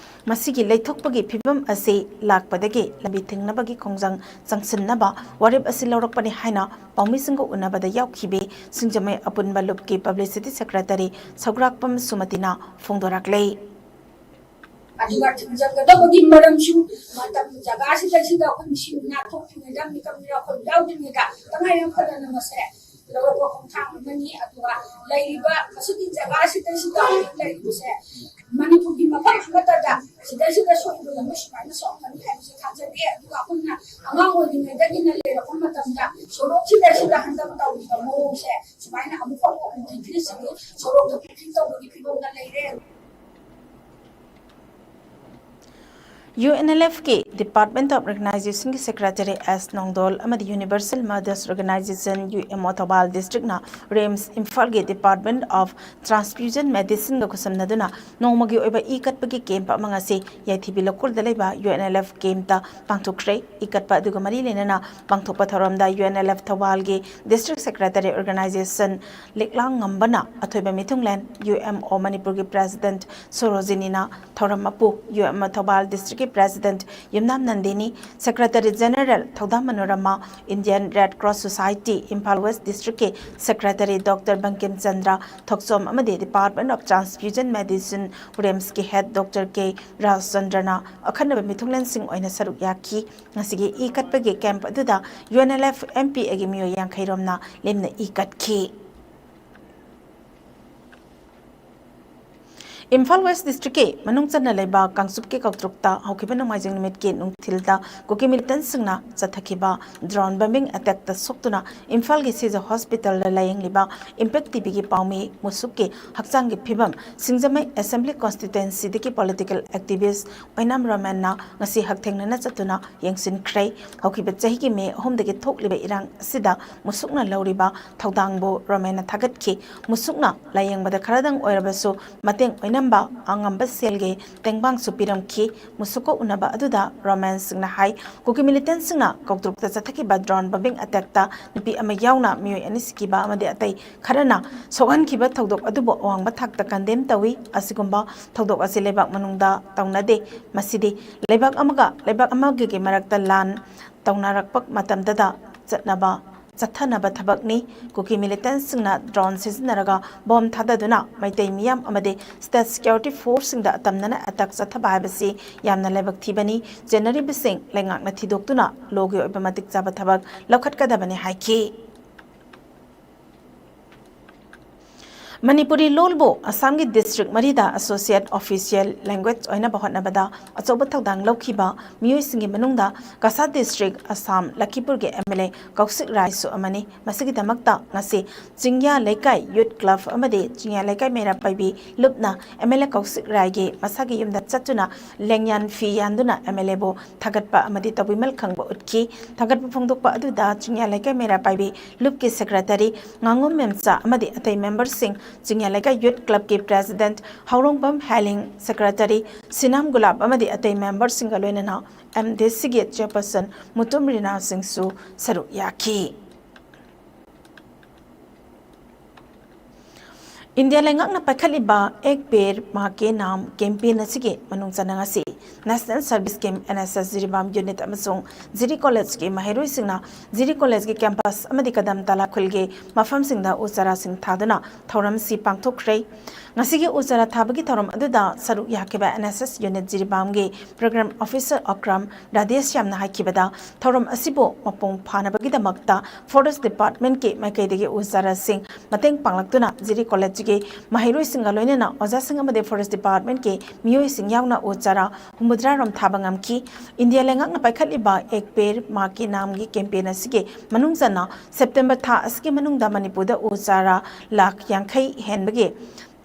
ꯃꯁꯤꯒꯤ ꯂꯩꯊꯣꯛꯄꯒꯤ ꯐꯤꯕꯝ ꯑꯁꯤ ꯂꯥꯛꯄꯗꯒꯤ ꯂꯝꯕꯤ ꯊꯤꯡꯅꯕꯒꯤ ꯈꯣꯡꯖꯪ ꯆꯪꯁꯤꯟꯅꯕ ꯋꯥꯔꯦꯞ ꯑꯁꯤ ꯂꯧꯔꯛꯄꯅꯤ ꯍꯥꯏꯅ ꯄꯥꯎꯃꯤꯁꯤꯡꯒ ꯎꯅꯕꯗ ꯌꯥꯎꯈꯤꯕꯤ ꯁꯤꯡꯖꯃꯩ ꯑꯄꯨꯟꯕ ꯂꯨꯞꯀꯤ ꯄꯕ꯭ꯂꯤꯁꯤꯇꯤ ꯁꯦꯀ꯭ꯔꯦꯇꯔꯤ ꯁꯧꯒ꯭ꯔꯥꯛꯄꯝ ꯁꯨꯃꯇꯤꯅ ꯐꯣꯡꯗꯣꯔꯛꯂꯦ꯫ ꯑꯗꯨꯒ ꯊꯤꯡꯖꯤꯟꯒꯗꯕꯒꯤ ꯃꯔꯝꯁꯨ ꯃꯇꯝ ꯖꯒꯥꯁꯤꯗꯩꯁꯤꯗ ꯑꯩꯈꯣꯏ ꯃꯤꯁꯤꯡ ꯏꯅꯥꯛ ꯊꯣꯛꯇ꯭ꯔꯤꯉꯩꯗ, ꯃꯤꯀꯝ ꯃꯤꯔꯥ ꯑꯩꯈꯣꯏ ꯌꯥꯎꯗ꯭ꯔꯤꯉꯩꯗ ꯇꯉꯥꯏ ꯐꯗꯅ ꯃꯁꯦ ꯂꯧꯔꯛꯄ ꯈꯣꯡꯊꯥꯡ ꯑꯃꯅꯤ꯫ ꯑꯗꯨꯒ ꯂꯩꯔꯤꯕ ꯑꯁꯤꯒꯤ ꯖꯒꯥꯁꯤꯗꯩꯁꯤꯗ ꯍꯧꯖꯤꯛ ꯂꯩꯔꯤꯕꯁꯦ ꯃꯅꯤꯄꯨꯔꯒꯤ ꯃꯐꯝ ꯑꯃꯠꯇꯗ ꯁꯤꯗꯩꯁꯤꯗ ꯁꯣꯛꯏꯕ ꯂꯝꯕꯤ ꯁꯨꯃꯥꯏꯅ ꯁꯣꯛꯂꯝꯒꯅꯤ ꯍꯥꯏꯕꯁꯦ ꯊꯥꯖꯗꯦ꯫ ꯑꯗꯨꯒ ꯑꯩꯈꯣꯏꯅ ꯑꯉꯥꯡ ꯑꯣꯏꯔꯤꯉꯩꯗꯒꯤꯅ ꯂꯩꯔꯛꯄ ꯃꯇꯝꯗ ꯁꯣꯔꯣꯛꯁꯤꯗꯩꯁꯤꯗ ꯍꯟꯗꯛ ꯇꯧꯔꯤꯕ ꯃꯑꯣꯡꯁꯦ ꯁꯨꯃꯥꯏꯅ ꯑꯃꯨꯛ ꯐꯥꯎꯕ ꯎꯗ꯭ꯔꯤꯕꯁꯤꯡꯁꯤ ꯁꯣꯔꯣꯛꯇ ꯄꯨꯈ꯭ꯔꯤ ꯇꯧꯕꯒꯤ ꯐꯤꯕꯝꯗ ꯂꯩꯔꯦ꯫ ꯌꯨ ꯑꯦꯟ ꯑꯦꯜ ꯑꯦꯐꯀꯤ Department of Organizationꯒꯤ ꯁꯦꯀ꯭ꯔꯦꯇꯔꯤ ꯑꯦꯁ ꯅꯣꯡꯗꯣꯜ ꯑꯃꯗꯤ Universal Mothers Organization, U M O, Thoubal ꯗꯤꯁꯇ꯭ꯔꯤꯛꯅ RIMS ꯏꯝꯐꯥꯜꯒꯤ Department of Transfusion Medicineꯒ ꯈꯨꯠꯁꯝꯅꯗꯨꯅ ꯅꯣꯡꯃꯒꯤ ꯑꯣꯏꯕ ꯏ ꯀꯠꯄꯒꯤ ꯀꯦꯝꯞ ꯑꯃ ꯉꯁꯤ ꯌꯥꯏꯊꯤꯕꯤ ꯂꯧꯈꯣꯜꯗ ꯂꯩꯕ ꯌꯨ ꯑꯦꯟ ꯑꯦꯜ ꯑꯦꯐ ꯀꯦꯝꯞꯇ ꯄꯥꯡꯊꯣꯛꯈ꯭ꯔꯦ꯫ ꯏ ꯀꯠꯄ ꯑꯗꯨꯒ ꯃꯔꯤ ꯂꯩꯅꯅ ꯄꯥꯡꯊꯣꯛꯄ ꯊꯧꯔꯝꯗ ꯌꯨ ꯑꯦꯟ ꯑꯦꯜ ꯑꯦꯐ ꯊꯧꯕꯥꯜꯒꯤ ꯗꯤꯁꯇ꯭ꯔꯤꯛ ꯁꯦꯀ꯭ꯔꯦꯇꯔꯤ ꯑꯣꯔꯒꯅꯥꯏꯖꯦꯁꯟ ꯂꯤꯛꯂꯥꯡꯉꯝꯕꯅ ꯑꯊꯣꯏꯕ ꯃꯤꯊꯨꯡꯂꯦꯟ, ꯌꯨ ꯑꯦꯝ ꯑꯣ ꯃꯅꯤꯄꯨꯔꯒꯤ ꯄ꯭ꯔꯦꯁꯤꯗꯦꯟꯠ ꯁꯣꯔꯣꯖꯤꯅꯤꯅ ꯊꯧꯔꯝ ꯃꯄꯨ, ꯌꯨ ꯑꯦꯝ ꯑꯣ ꯊꯧꯕꯥꯜ ꯗꯤꯁꯇ꯭ꯔꯤꯛꯀꯤ president Yumnam Nandini, secretary general Thoudam Manorama, Indian red cross society Imphal west ꯗꯤꯁꯇ꯭ꯔꯤꯛꯀꯤ ꯁꯦꯀ꯭ꯔꯦꯇꯔꯤ ꯗꯣꯛꯇꯔ ꯕꯪꯀꯤꯝ ꯆꯟꯗ꯭ꯔ ꯊꯣꯛꯆꯣꯝ ꯑꯃꯗꯤ Department of Transfusion Medicine, ꯔꯤꯝꯁꯀꯤ ꯍꯦꯗ ꯗꯣꯛꯇꯔ ꯀꯦ ꯔꯥꯖꯆꯟꯗ꯭ꯔꯅ ꯑꯈꯟꯅꯕ ꯃꯤꯊꯨꯡꯂꯦꯟꯁꯤꯡ ꯑꯣꯏꯅ ꯁꯔꯨꯛ ꯌꯥꯈꯤ꯫ ꯉꯁꯤꯒꯤ ꯏ ꯀꯠꯄꯒꯤ ꯀꯦꯝꯞ ꯑꯗꯨꯗ U N L F M P ꯑꯦꯒꯤ ꯃꯤꯑꯣꯏ ꯌꯥꯡꯈꯩ ꯔꯣꯝꯅ ꯂꯦꯝꯅ ꯏ ꯀꯠꯈꯤ꯫ ꯏꯝꯐꯥꯜ ꯋꯦꯁ ꯗꯤꯁꯇ꯭ꯔꯤꯛꯀꯤ ꯃꯅꯨꯡ ꯆꯟꯅ ꯂꯩꯕ ꯀꯥꯡꯆꯨꯞꯀꯤ ꯀꯥꯡꯇ꯭ꯔꯨꯛꯇ ꯍꯧꯈꯤꯕ ꯅꯣꯡꯃꯥꯏꯖꯤꯡ ꯅꯨꯃꯤꯠꯀꯤ ꯅꯨꯡꯊꯤꯜꯗ ꯀꯨꯀꯤ ꯃꯤꯂꯤꯇꯦꯟꯠꯁꯤꯡꯅ ꯆꯠꯊꯈꯤꯕ ꯗ꯭ꯔꯣꯟ ꯕꯝꯕꯤꯡ ꯑꯦꯇꯦꯛꯇ ꯁꯣꯛꯇꯨꯅ ꯏꯝꯐꯥꯜꯒꯤ ꯁꯤꯖ ꯍꯣꯁꯄꯤꯇꯥꯜꯗ ꯂꯥꯌꯦꯡꯂꯤꯕ ꯏꯝꯄꯦꯛ ꯇꯤꯚꯤꯒꯤ ꯄꯥꯎꯃꯤ ꯃꯨꯁꯨꯛꯀꯤ ꯍꯛꯆꯥꯡꯒꯤ ꯐꯤꯕꯝ ꯁꯤꯡꯖꯃꯩ ꯑꯦꯁꯦꯝꯕ꯭ꯂꯤ ꯀꯣꯟꯁꯇꯤꯇ꯭ꯋꯦꯟꯁꯤꯗꯒꯤ ꯄꯣꯂꯤꯇꯤꯀꯦꯜ ꯑꯦꯛꯇꯤꯚꯤꯁ ꯑꯣꯏꯅꯥꯝ ꯔꯣꯃꯦꯟꯅ ꯉꯁꯤ ꯍꯛꯊꯦꯡꯅꯅ ꯆꯠꯇꯨꯅ ꯌꯦꯡꯁꯤꯟꯈ꯭ꯔꯦ꯫ ꯍꯧꯈꯤꯕ ꯆꯍꯤꯒꯤ ꯃꯦ ꯑꯍꯨꯝꯗꯒꯤ ꯊꯣꯛꯂꯤꯕ ꯏꯔꯥꯡ ꯑꯁꯤꯗ ꯃꯨꯁꯨꯛꯅ ꯂꯧꯔꯤꯕ ꯊꯧꯗꯥꯡꯕꯨ ꯔꯣꯃꯦꯟꯅ ꯊꯥꯒꯠꯈꯤ꯫ ꯃꯨꯁꯨꯛꯅ ꯂꯥꯌꯦꯡꯕꯗ ꯈꯔꯗꯪ ꯑꯣꯏꯔꯕꯁꯨ ꯃꯇꯦꯡ ꯑꯣꯏꯅꯝꯕ ꯑꯉꯝꯕ ꯁꯦꯜꯒꯤ ꯇꯦꯡꯕꯥꯡꯁꯨ ꯄꯤꯔꯝꯈꯤ꯫ ꯃꯨꯁꯨꯛꯀ ꯎꯅꯕ ꯑꯗꯨꯗ ꯔꯣꯃꯦꯟꯁꯤꯡꯅ ꯍꯥꯏ, ꯀꯨꯀꯤ ꯃꯤꯂꯤꯇꯦꯟꯠꯁꯤꯡꯅ ꯀꯥꯡꯇ꯭ꯔꯨꯛꯇ ꯆꯠꯊꯈꯤꯕ ꯗ꯭ꯔꯣꯟ ꯕꯝꯕꯤꯡ ꯑꯦꯇꯦꯛꯇ ꯅꯨꯄꯤ ꯑꯃ ꯌꯥꯎꯅ ꯃꯤꯑꯣꯏ ꯑꯅꯤ ꯁꯤꯈꯤꯕ ꯑꯃꯗꯤ ꯑꯇꯩ ꯈꯔꯅ ꯁꯣꯛꯍꯟꯈꯤꯕ ꯊꯧꯗꯣꯛ ꯑꯗꯨꯕꯨ ꯑꯋꯥꯡꯕ ꯊꯥꯛꯇ ꯀꯟꯗꯦꯝ ꯇꯧꯏ꯫ ꯑꯁꯤꯒꯨꯝꯕ ꯊꯧꯗꯣꯛ ꯑꯁꯤ ꯂꯩꯕꯥꯛ ꯃꯅꯨꯡꯗ ꯇꯧꯅꯗꯦ꯫ ꯃꯁꯤꯗꯤ ꯂꯩꯕꯥꯛ ꯑꯃꯒ ꯂꯩꯕꯥꯛ ꯑꯃꯒꯤ ꯃꯔꯛꯇ ꯂꯥꯟ ꯇꯧꯅꯔꯛꯄ ꯃꯇꯝꯗꯗ ꯆꯠꯅꯕ, ꯆꯠꯊꯅꯕ ꯊꯕꯛꯅꯤ꯫ ꯀꯨꯀꯤ ꯃꯤꯂꯤꯇꯦꯟꯠꯁꯤꯡꯅ ꯗ꯭ꯔꯣꯟ ꯁꯤꯖꯤꯟꯅꯔꯒ ꯕꯣꯝ ꯊꯥꯗꯗꯨꯅ ꯃꯩꯇꯩ ꯃꯤꯌꯥꯝ ꯑꯃꯗꯤ ꯁ꯭ꯇꯦꯠ ꯁꯦꯀ꯭ꯌꯨꯔꯤꯇꯤ ꯐꯣꯔꯁꯁꯤꯡꯗ ꯑꯇꯝꯅꯅ ꯑꯦꯇꯦꯛ ꯆꯠꯊꯕ ꯍꯥꯏꯕꯁꯤ ꯌꯥꯝꯅ ꯂꯥꯏꯕꯛ ꯊꯤꯕꯅꯤ꯫ ꯆꯦꯟꯅꯔꯤꯕꯁꯤꯡ ꯂꯩꯉꯥꯛꯅ ꯊꯤꯗꯣꯛꯇꯨꯅ ꯂꯣꯒꯤ ꯑꯣꯏꯕ ꯃꯇꯤꯛ ꯆꯥꯕ ꯊꯕꯛ ꯂꯧꯈꯠꯀꯗꯕꯅꯤ ꯍꯥꯏꯈꯤ꯫ ꯃꯅꯤꯄꯨꯔꯤ ꯂꯣꯜꯕꯨ ꯑꯁꯥꯝꯒꯤ ꯗꯤꯁꯇ꯭ꯔꯤꯛ ꯃꯔꯤꯗ ꯑꯦꯁꯣꯁꯤꯌꯦꯠ ꯑꯣꯐꯤꯁꯤꯌꯦꯜ ꯂꯦꯡꯒ꯭ꯋꯦꯖ ꯑꯣꯏꯅꯕ ꯍꯣꯠꯅꯕꯗ ꯑꯆꯧꯕ ꯊꯧꯗꯥꯡ ꯂꯧꯈꯤꯕ ꯃꯤꯑꯣꯏꯁꯤꯡꯒꯤ ꯃꯅꯨꯡꯗ ꯀꯁꯥ ꯗꯤꯁꯇ꯭ꯔꯤꯛ, ꯑꯁꯥꯝ, ꯂꯈꯤꯄꯨꯔꯒꯤ ꯑꯦꯝ ꯑꯦꯜ ꯑꯦ ꯀꯧꯁꯤꯛ ꯔꯥꯏꯁꯨ ꯑꯃꯅꯤ꯫ ꯃꯁꯤꯒꯤꯗꯃꯛꯇ ꯉꯁꯤ ꯆꯤꯡꯌꯥ ꯂꯩꯀꯥꯏ ꯌꯨꯠ ꯀ꯭ꯂꯕ ꯑꯃꯗꯤ ꯆꯤꯡꯌꯥ ꯂꯩꯀꯥꯏ ꯃꯩꯔꯥ ꯄꯥꯏꯕꯤ ꯂꯨꯞꯅ ꯑꯦꯝ ꯑꯦꯜ ꯑꯦ ꯀꯧꯁꯤꯛ ꯔꯥꯏꯒꯤ ꯃꯁꯥꯒꯤ ꯌꯨꯝꯗ ꯆꯠꯇꯨꯅ ꯂꯦꯡꯌꯥꯟ ꯐꯤ ꯌꯥꯟꯗꯨꯅ ꯑꯦꯝ ꯑꯦꯜ ꯑꯦꯕꯨ ꯊꯥꯒꯠꯄ ꯑꯃꯗꯤ ꯇꯧꯕꯤꯃꯜ ꯈꯪꯕ ꯎꯠꯈꯤ꯫ ꯊꯥꯒꯠꯄ ꯐꯣꯡꯗꯣꯛꯄ ꯑꯗꯨꯗ ꯆꯤꯡꯌꯥ ꯂꯩꯀꯥꯏ ꯃꯩꯔꯥ ꯄꯥꯏꯕꯤ ꯂꯨꯞꯀꯤ ꯁꯦꯀ꯭ꯔꯦꯇꯔꯤ ꯉꯥꯉꯣꯝ ꯃꯦꯝꯆꯥ ꯑꯃꯗꯤ ꯑꯇꯩ ꯃꯦꯝꯕꯔꯁꯤꯡ, ꯆꯤꯡꯌꯥ ꯂꯩꯀꯥꯏ ꯌꯨꯠ ꯀ꯭ꯂꯕꯀꯤ ꯄ꯭ꯔꯦꯁꯤꯗꯦꯟꯠ ꯍꯧꯔꯣꯡꯕꯝ ꯍꯦꯂꯤꯡ, ꯁꯦꯀ꯭ꯔꯦꯇꯔꯤ ꯁꯤꯅꯥꯝ ꯒꯨꯂꯥꯞ ꯑꯃꯗꯤ ꯑꯇꯩ ꯃꯦꯝꯕꯔꯁꯤꯡꯒ ꯂꯣꯏꯅꯅ ꯑꯦꯝ ꯗꯤ ꯁꯤꯒꯤ ꯆꯦꯌꯔꯄꯔꯁꯟ ꯃꯨꯇꯨꯝ ꯔꯤꯅꯥ ꯁꯤꯡꯁꯨ ꯁꯔꯨꯛ ꯌꯥꯈꯤ꯫ ꯏꯟꯗꯤꯌꯥ ꯂꯩꯉꯥꯛꯅ ꯄꯥꯏꯈꯠꯂꯤꯕ ꯑꯦꯛ ꯄꯦꯗ ꯃꯥ ꯀꯦ ꯅꯥꯝ ꯀꯦꯝꯄꯦꯟ ꯑꯁꯤꯒꯤ ꯃꯅꯨꯡ ꯆꯟꯅ ꯉꯁꯤ national service scheme, N S S, Jiribam unit ꯑꯃꯁꯨꯡ ꯖꯤꯔꯤ ꯀꯣꯂꯦꯖꯀꯤ ꯃꯍꯩꯔꯣꯏꯁꯤꯡꯅ ꯖꯤꯔꯤ ꯀꯣꯂꯦꯖꯀꯤ ꯀꯦꯝꯄꯁ ꯑꯃꯗꯤ ꯀꯗꯝ ꯇꯥꯂꯥ ꯈꯨꯜꯒꯤ ꯃꯐꯝꯁꯤꯡꯗ ꯎ ꯆꯥꯔꯥꯁꯤꯡ ꯊꯥꯗꯨꯅ ꯊꯧꯔꯝꯁꯤ ꯄꯥꯡꯊꯣꯛꯈ꯭ꯔꯦ꯫ ꯉꯁꯤꯒꯤ ꯎ ꯆꯥꯔꯥ ꯊꯥꯕꯒꯤ ꯊꯧꯔꯝ ꯑꯗꯨꯗ ꯁꯔꯨꯛ ꯌꯥꯈꯤꯕ NSS unit ꯖꯤꯔꯤꯕꯥꯝꯒꯤ program officer Akram ꯔꯥꯙꯦꯁ꯭ꯌꯥꯝꯅ ꯍꯥꯏꯈꯤꯕꯗ, ꯊꯧꯔꯝ ꯑꯁꯤꯕꯨ ꯃꯄꯨꯡ ꯐꯥꯅꯕꯒꯤꯗꯃꯛꯇ forest department ꯀꯤ ꯃꯥꯏꯀꯩꯗꯒꯤ ꯎ ꯆꯥꯔꯥꯁꯤꯡ ꯃꯇꯦꯡ ꯄꯥꯡꯂꯛꯇꯨꯅ ꯖꯤꯔꯤ college ꯀꯤ ꯃꯍꯩꯔꯣꯏꯁꯤꯡꯒ ꯂꯣꯏꯅꯅ ꯑꯣꯖꯥꯁꯤꯡ ꯑꯃꯗꯤ forest department ꯀꯤ ꯃꯤꯑꯣꯏꯁꯤꯡ ꯌꯥꯎꯅ ꯎ ꯆꯥꯔꯥ ꯍꯨꯝꯐꯨꯇꯔꯥ ꯔꯣꯝ ꯊꯥꯕ ꯉꯝꯈꯤ꯫ ꯏꯟꯗꯤꯌꯥ ꯂꯩꯉꯥꯛꯅ ꯄꯥꯏꯈꯠꯂꯤꯕ ꯑꯦꯛ ꯄꯦꯔ ꯃꯥ ꯀꯤ ꯅꯥꯝꯒꯤ campaign ꯑꯁꯤꯒꯤ ꯃꯅꯨꯡ ꯆꯟꯅ September ꯊꯥ ꯑꯁꯤꯒꯤ ꯃꯅꯨꯡꯗ ꯃꯅꯤꯄꯨꯔꯗ ꯎ ꯆꯥꯔꯥ ꯂꯥꯈ ꯌꯥꯡꯈꯩ ꯍꯦꯟꯕꯒꯤ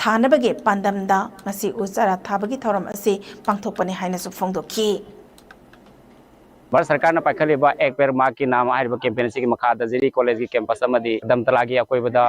ꯊꯥꯅꯕꯒꯤ ꯄꯥꯟꯗꯝꯗ ꯉꯁꯤ ꯎ ꯆꯥꯔꯥ ꯊꯥꯕꯒꯤ ꯊꯧꯔꯝ ꯑꯁꯤ ꯄꯥꯡꯊꯣꯛꯄꯅꯤ ꯍꯥꯏꯅꯁꯨ ꯐꯣꯡꯗꯣꯛꯈꯤ꯫ ꯚꯥꯔꯠ ꯁꯔꯀꯥꯔꯅ ꯄꯥꯏꯈꯠꯂꯤꯕ ꯑꯦꯛ ꯄꯦꯔ ꯃꯥ ꯀꯤ ꯅꯥꯝ ꯍꯥꯏꯔꯤꯕ campaign ꯑꯁꯤꯒꯤ ꯃꯈꯥꯗ ꯖꯤꯔꯤ college ꯀꯤ campus ꯑꯃꯗꯤ ꯗꯝꯇꯂꯥꯒꯤ ꯑꯀꯣꯏꯕꯗ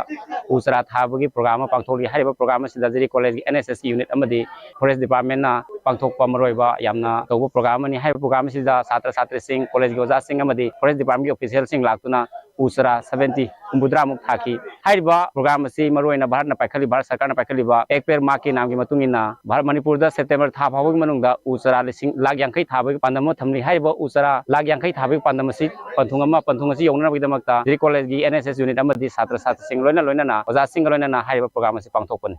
ꯎ ꯆꯥꯔꯥ ꯊꯥꯕꯒꯤ program ꯑꯃ ꯄꯥꯡꯊꯣꯛꯂꯤ꯫ ꯍꯥꯏꯔꯤꯕ program ꯑꯁꯤꯗ ꯖꯤꯔꯤ college ꯀꯤ NSS unit ꯑꯃꯗꯤ forest department ꯅ ꯄꯥꯡꯊꯣꯛꯄ ꯃꯔꯨꯑꯣꯏꯕ ꯌꯥꯝꯅ ꯇꯧꯕ program ꯑꯃꯅꯤ꯫ ꯍꯥꯏꯔꯤꯕ program ꯑꯁꯤꯗ ꯁꯥꯇ꯭ꯔ ꯁꯥꯇ꯭ꯔꯤꯁꯤꯡ, college ꯀꯤ ꯑꯣꯖꯥꯁꯤꯡ ꯑꯃꯗꯤ forest department ꯀꯤ official ꯁꯤꯡ ꯂꯥꯛꯇꯨꯅ ꯎ ꯆꯥꯔꯥ seventy, ꯍꯨꯝꯐꯨꯇꯔꯥꯃꯨꯛ ꯊꯥꯈꯤ꯫ ꯍꯥꯏꯔꯤꯕ program ꯑꯁꯤ ꯃꯔꯨꯑꯣꯏꯅ ꯚꯥꯔꯠꯅ ꯄꯥꯏꯈꯠꯂꯤꯕ, ꯚꯥꯔꯠ ꯁꯔꯀꯥꯔꯅ ꯄꯥꯏꯈꯠꯂꯤꯕ ꯑꯦꯛ ꯄꯦꯔ ꯃꯥ ꯀꯤ ꯅꯥꯝꯒꯤ ꯃꯇꯨꯡ ꯏꯟꯅ ꯚꯥꯔꯠ ꯃꯅꯤꯄꯨꯔꯗ September ꯊꯥ ꯐꯥꯎꯕꯒꯤ ꯃꯅꯨꯡꯗ ꯎ ꯆꯥꯔꯥ ꯂꯤꯁꯤꯡ, ꯂꯥꯈ ꯌꯥꯡꯈꯩ ꯊꯥꯕꯒꯤ ꯄꯥꯟꯗꯝ ꯑꯃ ꯊꯝꯂꯤ꯫ ꯍꯥꯏꯔꯤꯕ ꯎ ꯆꯥꯔꯥ ꯂꯥꯈ ꯌꯥꯡꯈꯩ ꯊꯥꯕꯒꯤ ꯄꯥꯟꯗꯝ ꯑꯁꯤ ꯄꯟꯊꯨꯡ ꯑꯃ, ꯄꯟꯊꯨꯡ ꯑꯁꯤ ꯌꯧꯅꯅꯕꯒꯤꯗꯃꯛꯇ ꯖꯤꯔꯤ college ꯀꯤ NSS unit ꯑꯃꯗꯤ ꯁꯥꯇ꯭ꯔ ꯁꯥꯇ꯭ꯔꯤꯁꯤꯡ ꯂꯣꯏꯅ ꯂꯣꯏꯅꯅ ꯑꯣꯖꯥꯁꯤꯡꯒ ꯂꯣꯏꯅꯅ ꯍꯥꯏꯔꯤꯕ program ꯑꯁꯤ ꯄꯥꯡꯊꯣꯛꯄꯅꯤ꯫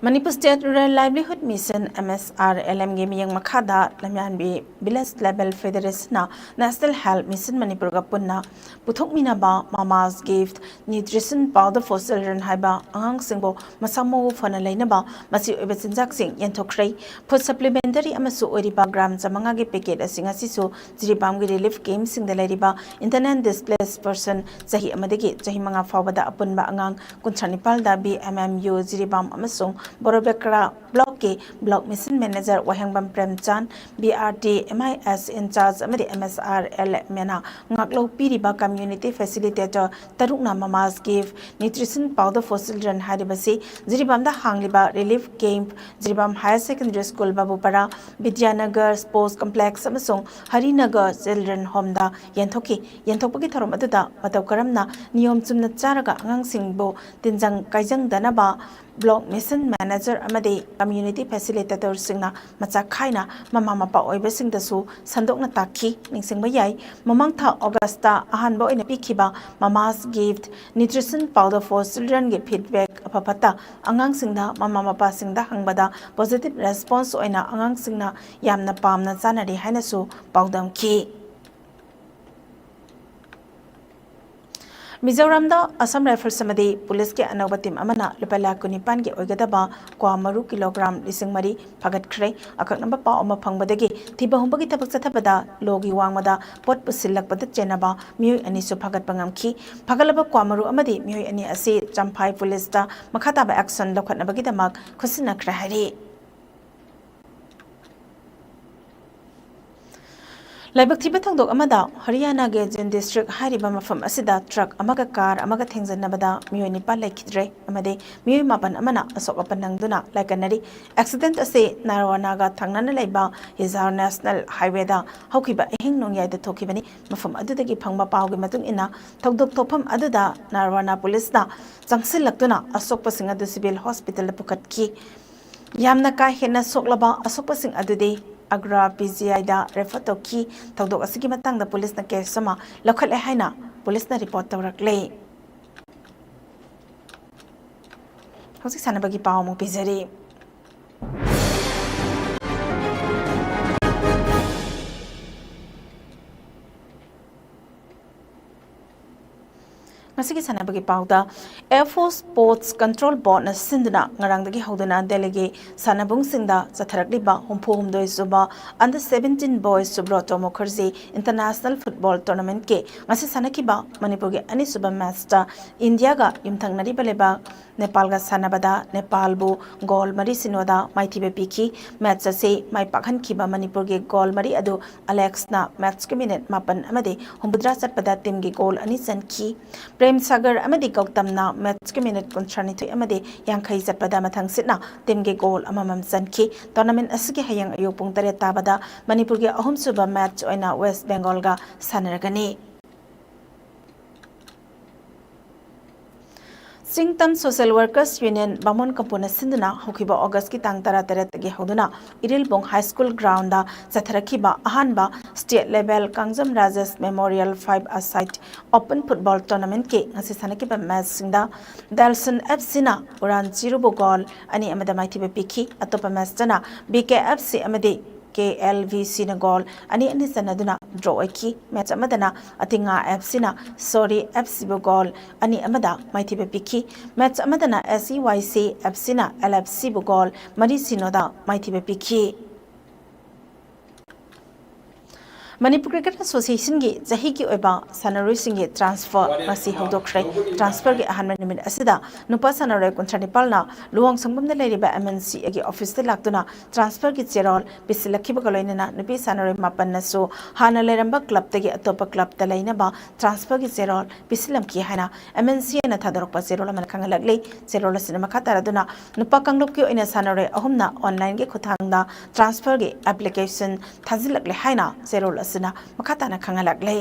Manipur State Rural Livelihood Mission, MSRLM ꯒꯤ ꯃꯤꯠꯌꯦꯡ ꯃꯈꯥꯗ ꯂꯝꯌꯥꯟꯕꯤ Village Level Federation ꯅ National Health Mission ꯃꯅꯤꯄꯨꯔꯒ ꯄꯨꯟꯅ ꯄꯨꯊꯣꯛꯃꯤꯟꯅꯕ Mama's Gift Nutrition Powder for Children ꯍꯥꯏꯕ ꯑꯉꯥꯡꯁꯤꯡꯕꯨ ꯃꯁꯥ ꯃꯎ ꯐꯅ ꯂꯩꯅꯕ ꯃꯆꯤ ꯑꯣꯏꯕ ꯆꯤꯟꯖꯥꯛꯁꯤꯡ ꯌꯦꯟꯊꯣꯛꯈ꯭ꯔꯦ꯫ Food supplementary ꯑꯃꯁꯨ ꯑꯣꯏꯔꯤꯕ gram ꯆꯥꯃꯉꯥꯒꯤ packet ꯑꯁꯤꯡ ꯑꯁꯤꯁꯨ ꯖꯤꯔꯤꯕꯥꯝꯒꯤ relief camp ꯁꯤꯡꯗ ꯂꯩꯔꯤꯕ internal displaced person ꯆꯍꯤ ꯑꯃꯗꯒꯤ ꯆꯍꯤ ꯃꯉꯥ ꯐꯥꯎꯕꯗ ꯑꯄꯨꯟꯕ ꯑꯉꯥꯡ ꯀꯨꯟꯊ꯭ꯔꯥ ꯅꯤꯄꯥꯜꯗ BMMU ꯖꯤꯔꯤꯕꯥꯝ ꯑꯃꯁꯨꯡ ꯕꯣꯔꯣꯕꯦꯀ꯭ꯔꯥ block ꯀꯤ block mission manager Wahengbam ꯄ꯭ꯔꯦꯝꯆꯥꯟ, BRD, MIS in charge ꯑꯃꯗꯤ MSRLM ꯅ ꯉꯥꯛꯂꯧ ꯄꯤꯔꯤꯕ community facilitator ꯇꯔꯨꯛꯅ Mama's Gift Nutrition Powder for Children ꯍꯥꯏꯔꯤꯕꯁꯤ ꯖꯤꯔꯤꯕꯥꯝꯗ ꯍꯥꯡꯂꯤꯕ relief camp, Jiribam Higher Secondary School, ꯕꯥꯕꯨꯄꯥꯔꯥ, ꯕꯤꯗ꯭ꯌꯥꯅꯒꯔ Sports Complex ꯑꯃꯁꯨꯡ ꯍꯔꯤꯅꯒꯔ Children Home ꯗ ꯌꯦꯟꯊꯣꯛꯈꯤ꯫ ꯌꯦꯟꯊꯣꯛꯄꯒꯤ ꯊꯧꯔꯝ ꯑꯗꯨꯗ ꯃꯇꯧ ꯀꯔꯝꯅ ꯅꯤꯌꯣꯝ ꯆꯨꯝꯅ ꯆꯥꯔꯒ ꯑꯉꯥꯡꯁꯤꯡꯕꯨ ꯇꯤꯟꯖꯪ ꯀꯥꯏꯖꯪꯗꯅꯕ block mission manager ꯑꯃꯗꯤ community facilitatorꯁꯤꯡꯅ ꯃꯆꯥꯛ ꯈꯥꯏꯅ ꯃꯃꯥ ꯃꯄꯥ ꯑꯣꯏꯕꯁꯤꯡꯗꯁꯨ ꯁꯟꯗꯣꯛꯅ ꯇꯥꯛꯈꯤ꯫ ꯅꯤꯡꯁꯤꯡꯕ ꯌꯥꯏ, ꯃꯃꯥꯡ ꯊꯥ Augustꯇ ꯑꯍꯥꯟꯕ ꯑꯣꯏꯅ ꯄꯤꯈꯤꯕ Mama's Gift Nutrition Powder for Childrenꯒꯤ feedback ꯑꯐ ꯐꯠꯇ ꯑꯉꯥꯡꯁꯤꯡꯗ ꯃꯃꯥ ꯃꯄꯥꯁꯤꯡꯗ ꯍꯪꯕꯗ positive response ꯑꯣꯏꯅ ꯑꯉꯥꯡꯁꯤꯡꯅ ꯌꯥꯝꯅ ꯄꯥꯝꯅ ꯆꯥꯅꯔꯤ ꯍꯥꯏꯅꯁꯨ ꯄꯥꯎꯗꯝꯈꯤ꯫ ꯃꯤꯖꯣꯔꯥꯝꯗ Assam Rifles ꯑꯃꯗꯤ ꯄꯨꯂꯤꯁꯀꯤ ꯑꯅꯧꯕ ꯇꯤꯝ ꯑꯃꯅ ꯂꯨꯄꯥ ꯂꯥꯈ ꯀꯨꯟꯅꯤꯄꯥꯟꯒꯤ ꯑꯣꯏꯒꯗꯕ ꯀ꯭ꯋꯥ ꯃꯔꯨ ꯀꯤꯂꯣꯒ꯭ꯔꯥꯝ ꯂꯤꯁꯤꯡ ꯃꯔꯤ ꯐꯥꯒꯠꯈ꯭ꯔꯦ꯫ ꯑꯀꯛꯅꯕ ꯄꯥꯎ ꯑꯃ ꯐꯪꯕꯗꯒꯤ ꯊꯤꯕ ꯍꯨꯝꯕꯒꯤ ꯊꯕꯛ ꯆꯠꯊꯕꯗ ꯂꯣꯒꯤ ꯋꯥꯡꯃꯗ ꯄꯣꯠ ꯄꯨꯁꯤꯜꯂꯛꯄꯗ ꯆꯦꯟꯅꯕ ꯃꯤꯑꯣꯏ ꯑꯅꯤꯁꯨ ꯐꯥꯒꯠꯄ ꯉꯝꯈꯤ꯫ ꯐꯥꯒꯠꯂꯕ ꯀ꯭ꯋꯥ ꯃꯔꯨ ꯑꯃꯗꯤ ꯃꯤꯑꯣꯏ ꯑꯅꯤ ꯑꯁꯤ ꯆꯝꯐꯥꯏ ꯄꯨꯂꯤꯁꯇ ꯃꯈꯥ ꯇꯥꯕ action ꯂꯧꯈꯠꯅꯕꯒꯤꯗꯃꯛ ꯈꯨꯠꯁꯤꯟꯅꯈ꯭ꯔꯦ ꯍꯥꯏꯔꯤ꯫ ꯂꯥꯏꯕꯛ ꯊꯤꯕ ꯊꯧꯗꯣꯛ ꯑꯃꯗ ꯍꯔꯤꯌꯥꯅꯥꯒꯤ ꯖꯤꯟ ꯗꯤꯁꯇ꯭ꯔꯤꯛ ꯍꯥꯏꯔꯤꯕ ꯃꯐꯝ ꯑꯁꯤꯗ ꯇ꯭ꯔꯛ ꯑꯃꯒ ꯀꯥꯔ ꯑꯃꯒ ꯊꯦꯡꯖꯤꯟꯅꯕꯗ ꯃꯤꯑꯣꯏ ꯅꯤꯄꯥꯟ ꯂꯩꯈꯤꯗ꯭ꯔꯦ ꯑꯃꯗꯤ ꯃꯤꯑꯣꯏ ꯃꯥꯄꯟ ꯑꯃꯅ ꯑꯁꯣꯛ ꯑꯄꯟ ꯅꯪꯗꯨꯅ ꯂꯥꯏꯀꯠꯅꯔꯤ꯫ Accident ꯑꯁꯤ ꯅꯥꯔꯋꯥꯅꯥꯒ ꯊꯪꯅꯅ ꯂꯩꯕ ꯍꯤꯖꯥꯔ ꯅꯦꯁꯅꯦꯜ ꯍꯥꯏꯋꯦꯗ ꯍꯧꯈꯤꯕ ꯑꯍꯤꯡ ꯅꯣꯡꯌꯥꯏꯗ ꯊꯣꯛꯈꯤꯕꯅꯤ꯫ ꯃꯐꯝ ꯑꯗꯨꯗꯒꯤ ꯐꯪꯕ ꯄꯥꯎꯒꯤ ꯃꯇꯨꯡ ꯏꯟꯅ, ꯊꯧꯗꯣꯛ ꯊꯣꯛꯐꯝ ꯑꯗꯨꯗ ꯅꯥꯔꯋꯥꯅꯥ ꯄꯨꯂꯤꯁꯅ ꯆꯪꯁꯤꯜꯂꯛꯇꯨꯅ ꯑꯁꯣꯛꯄꯁꯤꯡ ꯑꯗꯨ ꯁꯤꯚꯤꯜ ꯍꯣꯁꯄꯤꯇꯥꯜꯗ ꯄꯨꯈꯠꯈꯤ꯫ ꯌꯥꯝꯅ ꯀꯥ ꯍꯦꯟꯅ ꯁꯣꯛꯂꯕ ꯑꯁꯣꯛꯄꯁꯤꯡ ꯑꯗꯨꯗꯤ ꯑꯒ꯭ꯔꯥ ꯄꯤ ꯖꯤ ꯑꯥꯏꯗ ꯔꯦꯐꯔ ꯇꯧꯈꯤ꯫ ꯊꯧꯗꯣꯛ ꯑꯁꯤꯒꯤ ꯃꯇꯥꯡꯗ ꯄꯨꯂꯤꯁꯅ ꯀꯦꯁ ꯑꯃ ꯂꯧꯈꯠꯂꯦ ꯍꯥꯏꯅ ꯄꯨꯂꯤꯁꯅ ꯔꯤꯄꯣꯔꯠ ꯇꯧꯔꯛꯂꯦ꯫ ꯍꯧꯖꯤꯛ ꯁꯥꯟꯅꯕꯒꯤ ꯄꯥꯎ ꯑꯃꯨꯛ ꯄꯤꯖꯔꯤ꯫ ꯉꯁꯤꯒꯤ ꯁꯥꯟꯅꯕꯒꯤ ꯄꯥꯎꯗ, ꯑꯦꯐ ꯑꯣ Sports Control Boardꯅ ꯁꯤꯟꯗꯨꯅ ꯉꯔꯥꯡꯗꯒꯤ ꯍꯧꯗꯨꯅ ꯗꯦꯜꯂꯤꯒꯤ ꯁꯥꯟꯅꯕꯨꯡꯁꯤꯡꯗ ꯆꯠꯊꯔꯛꯂꯤꯕ ꯍꯨꯝꯐꯨ ꯍꯨꯝꯗꯣꯏ ꯁꯨꯕ Under seventeen Boys Subrata Mukherjee International Football Tournamentꯀꯤ ꯉꯁꯤ ꯁꯥꯟꯅꯈꯤꯕ ꯃꯅꯤꯄꯨꯔꯒꯤ ꯑꯅꯤꯁꯨꯕ ꯃꯦꯠꯆꯇ ꯏꯟꯗꯤꯌꯥꯒ ꯌꯨꯝꯊꯪꯅꯔꯤꯕ ꯂꯩꯕꯥꯛ ꯅꯦꯄꯥꯜꯒ ꯁꯥꯟꯅꯕꯗ ꯅꯦꯄꯥꯜꯕꯨ ꯒꯣꯜ ꯃꯔꯤ ꯁꯤꯅꯣꯗ ꯃꯥꯏꯊꯤꯕ ꯄꯤꯈꯤ꯫ ꯃꯦꯠꯆ ꯑꯁꯤ ꯃꯥꯏ ꯄꯥꯛꯍꯟꯈꯤꯕ ꯃꯅꯤꯄꯨꯔꯒꯤ ꯒꯣꯜ ꯃꯔꯤ ꯑꯗꯨ ꯑꯂꯦꯛꯁꯅ ꯃꯦꯠꯆꯀꯤ ꯃꯤꯅꯤꯠ ꯃꯥꯄꯟ ꯑꯃꯗꯤ ꯍꯨꯝꯐꯨꯇꯔꯥ ꯆꯠꯄꯗ ꯇꯤꯝꯒꯤ ꯒꯣꯜ ꯑꯅꯤ ꯆꯟꯈꯤ꯫ ꯄ꯭ꯔꯦꯝ ꯁꯥꯒꯔ ꯑꯃꯗꯤ ꯒꯧꯇꯝꯅ ꯃꯦꯠꯆꯀꯤ ꯃꯤꯅꯤꯠ ꯀꯨꯟꯊ꯭ꯔꯥꯅꯤꯊꯣꯏ ꯑꯃꯗꯤ ꯌꯥꯡꯈꯩ ꯆꯠꯄꯗ ꯃꯊꯪꯁꯤꯠꯅ ꯇꯤꯝꯒꯤ ꯒꯣꯜ ꯑꯃꯃꯝ ꯆꯟꯈꯤ꯫ ꯇꯣꯔꯅꯥꯃꯦꯟ ꯑꯁꯤꯒꯤ ꯍꯌꯦꯡ ꯑꯌꯨꯛ ꯄꯨꯡ ꯇꯔꯦꯠ ꯇꯥꯕꯗ ꯃꯅꯤꯄꯨꯔꯒꯤ ꯑꯍꯨꯝꯁꯨꯕ ꯃꯦꯠꯆ ꯑꯣꯏꯅ ꯋꯦꯁ ꯕꯦꯡꯒꯣꯜꯒ ꯁꯥꯟꯅꯔꯒꯅꯤ꯫ ꯆꯤꯡꯇꯝ Social Workers Union ꯕꯥꯃꯣꯟ ꯀꯝꯄꯨꯅ ꯁꯤꯟꯗꯨꯅ ꯍꯧꯈꯤꯕ Augustꯀꯤ ꯇꯥꯡ ꯇꯔꯥꯇꯔꯦꯠꯇꯒꯤ ꯍꯧꯗꯨꯅ ꯏꯔꯤꯜꯕꯣꯡ High School Groundꯗ ꯆꯠꯊꯔꯛꯈꯤꯕ ꯑꯍꯥꯟꯕ State Level Kangjam Rajesh Memorial Five-a-side Open Football Tournamentꯀꯤ ꯉꯁꯤ ꯁꯥꯟꯅꯈꯤꯕ matchꯁꯤꯡꯗ ꯗꯥꯜꯁꯟ FCꯅ ꯎꯔꯥꯟ ꯆꯤꯔꯨꯕꯨ goal ꯑꯅꯤ ꯑꯃꯗ ꯃꯥꯏꯊꯤꯕ ꯄꯤꯈꯤ꯫ ꯑꯇꯣꯞꯄ matchꯇꯅ BKFC ꯑꯃꯗꯤ KLVCꯅ goal ꯑꯅꯤ ꯑꯅꯤ ꯆꯟꯅꯗꯨꯅ draw ꯑꯣꯏꯈꯤ꯫ Match ꯑꯃꯗꯅ ꯑꯇꯤꯉꯥ FCꯅ ꯁꯣꯔꯤ FCꯕꯨ goal ꯑꯅꯤ ꯑꯃꯗ ꯃꯥꯏꯊꯤꯕ ꯄꯤꯈꯤ꯫ Match ꯑꯃꯗꯅ SEYC FCꯅ LFCꯕꯨ goal ꯃꯔꯤ ꯁꯤꯅꯣꯗ ꯃꯥꯏꯊꯤꯕ ꯄꯤꯈꯤ꯫ ꯃꯅꯤꯄꯨꯔ Cricket Associationꯒꯤ ꯆꯍꯤꯒꯤ ꯑꯣꯏꯕ ꯁꯥꯟꯅꯔꯣꯏꯁꯤꯡꯒꯤ transfer ꯉꯁꯤ ꯍꯧꯗꯣꯛꯈ꯭ꯔꯦ꯫ Transferꯒꯤ ꯑꯍꯥꯟꯕ ꯅꯨꯃꯤꯠ ꯑꯁꯤꯗ ꯅꯨꯄꯥ ꯁꯥꯟꯅꯔꯣꯏ ꯀꯨꯟꯊ꯭ꯔꯥ ꯅꯤꯄꯥꯜꯅ ꯂꯨꯋꯥꯡꯁꯪꯕꯝꯗ ꯂꯩꯔꯤꯕ MNCAꯒꯤ officeꯇ ꯂꯥꯛꯇꯨꯅ transferꯒꯤ ꯆꯦꯔꯣꯜ ꯄꯤꯁꯤꯜꯂꯛꯈꯤꯕꯒ ꯂꯣꯏꯅꯅ ꯅꯨꯄꯤ ꯁꯥꯟꯅꯔꯣꯏ ꯃꯥꯄꯟꯅꯁꯨ ꯍꯥꯟꯅ ꯂꯩꯔꯝꯕ clubꯇꯒꯤ ꯑꯇꯣꯞꯄ clubꯇ ꯂꯩꯅꯕ transferꯒꯤ ꯆꯦꯔꯣꯜ ꯄꯤꯁꯤꯜꯂꯝꯈꯤ ꯍꯥꯏꯅ MNCAꯅ ꯊꯥꯗꯣꯔꯛꯄ ꯆꯦꯔꯣꯜ ꯑꯃꯅ ꯈꯪꯍꯜꯂꯛꯂꯤ꯫ ꯆꯦꯔꯣꯜ ꯑꯁꯤꯅ ꯃꯈꯥ ꯇꯥꯔꯗꯨꯅ ꯅꯨꯄꯥ ꯀꯥꯡꯂꯨꯞꯀꯤ ꯑꯣꯏꯅ ꯁꯥꯟꯅꯔꯣꯏ ꯑꯍꯨꯝꯅ onlineꯒꯤ ꯈꯨꯠꯊꯥꯡꯗ transferꯒꯤ application ꯊꯥꯖꯤꯜꯂꯛꯂꯦ ꯍꯥꯏꯅ ꯆꯦꯔꯣꯜ ꯑꯁꯤꯅ ꯃꯈꯥ ꯇꯥꯅ ꯈꯪꯍꯜꯂꯛꯂꯤ꯫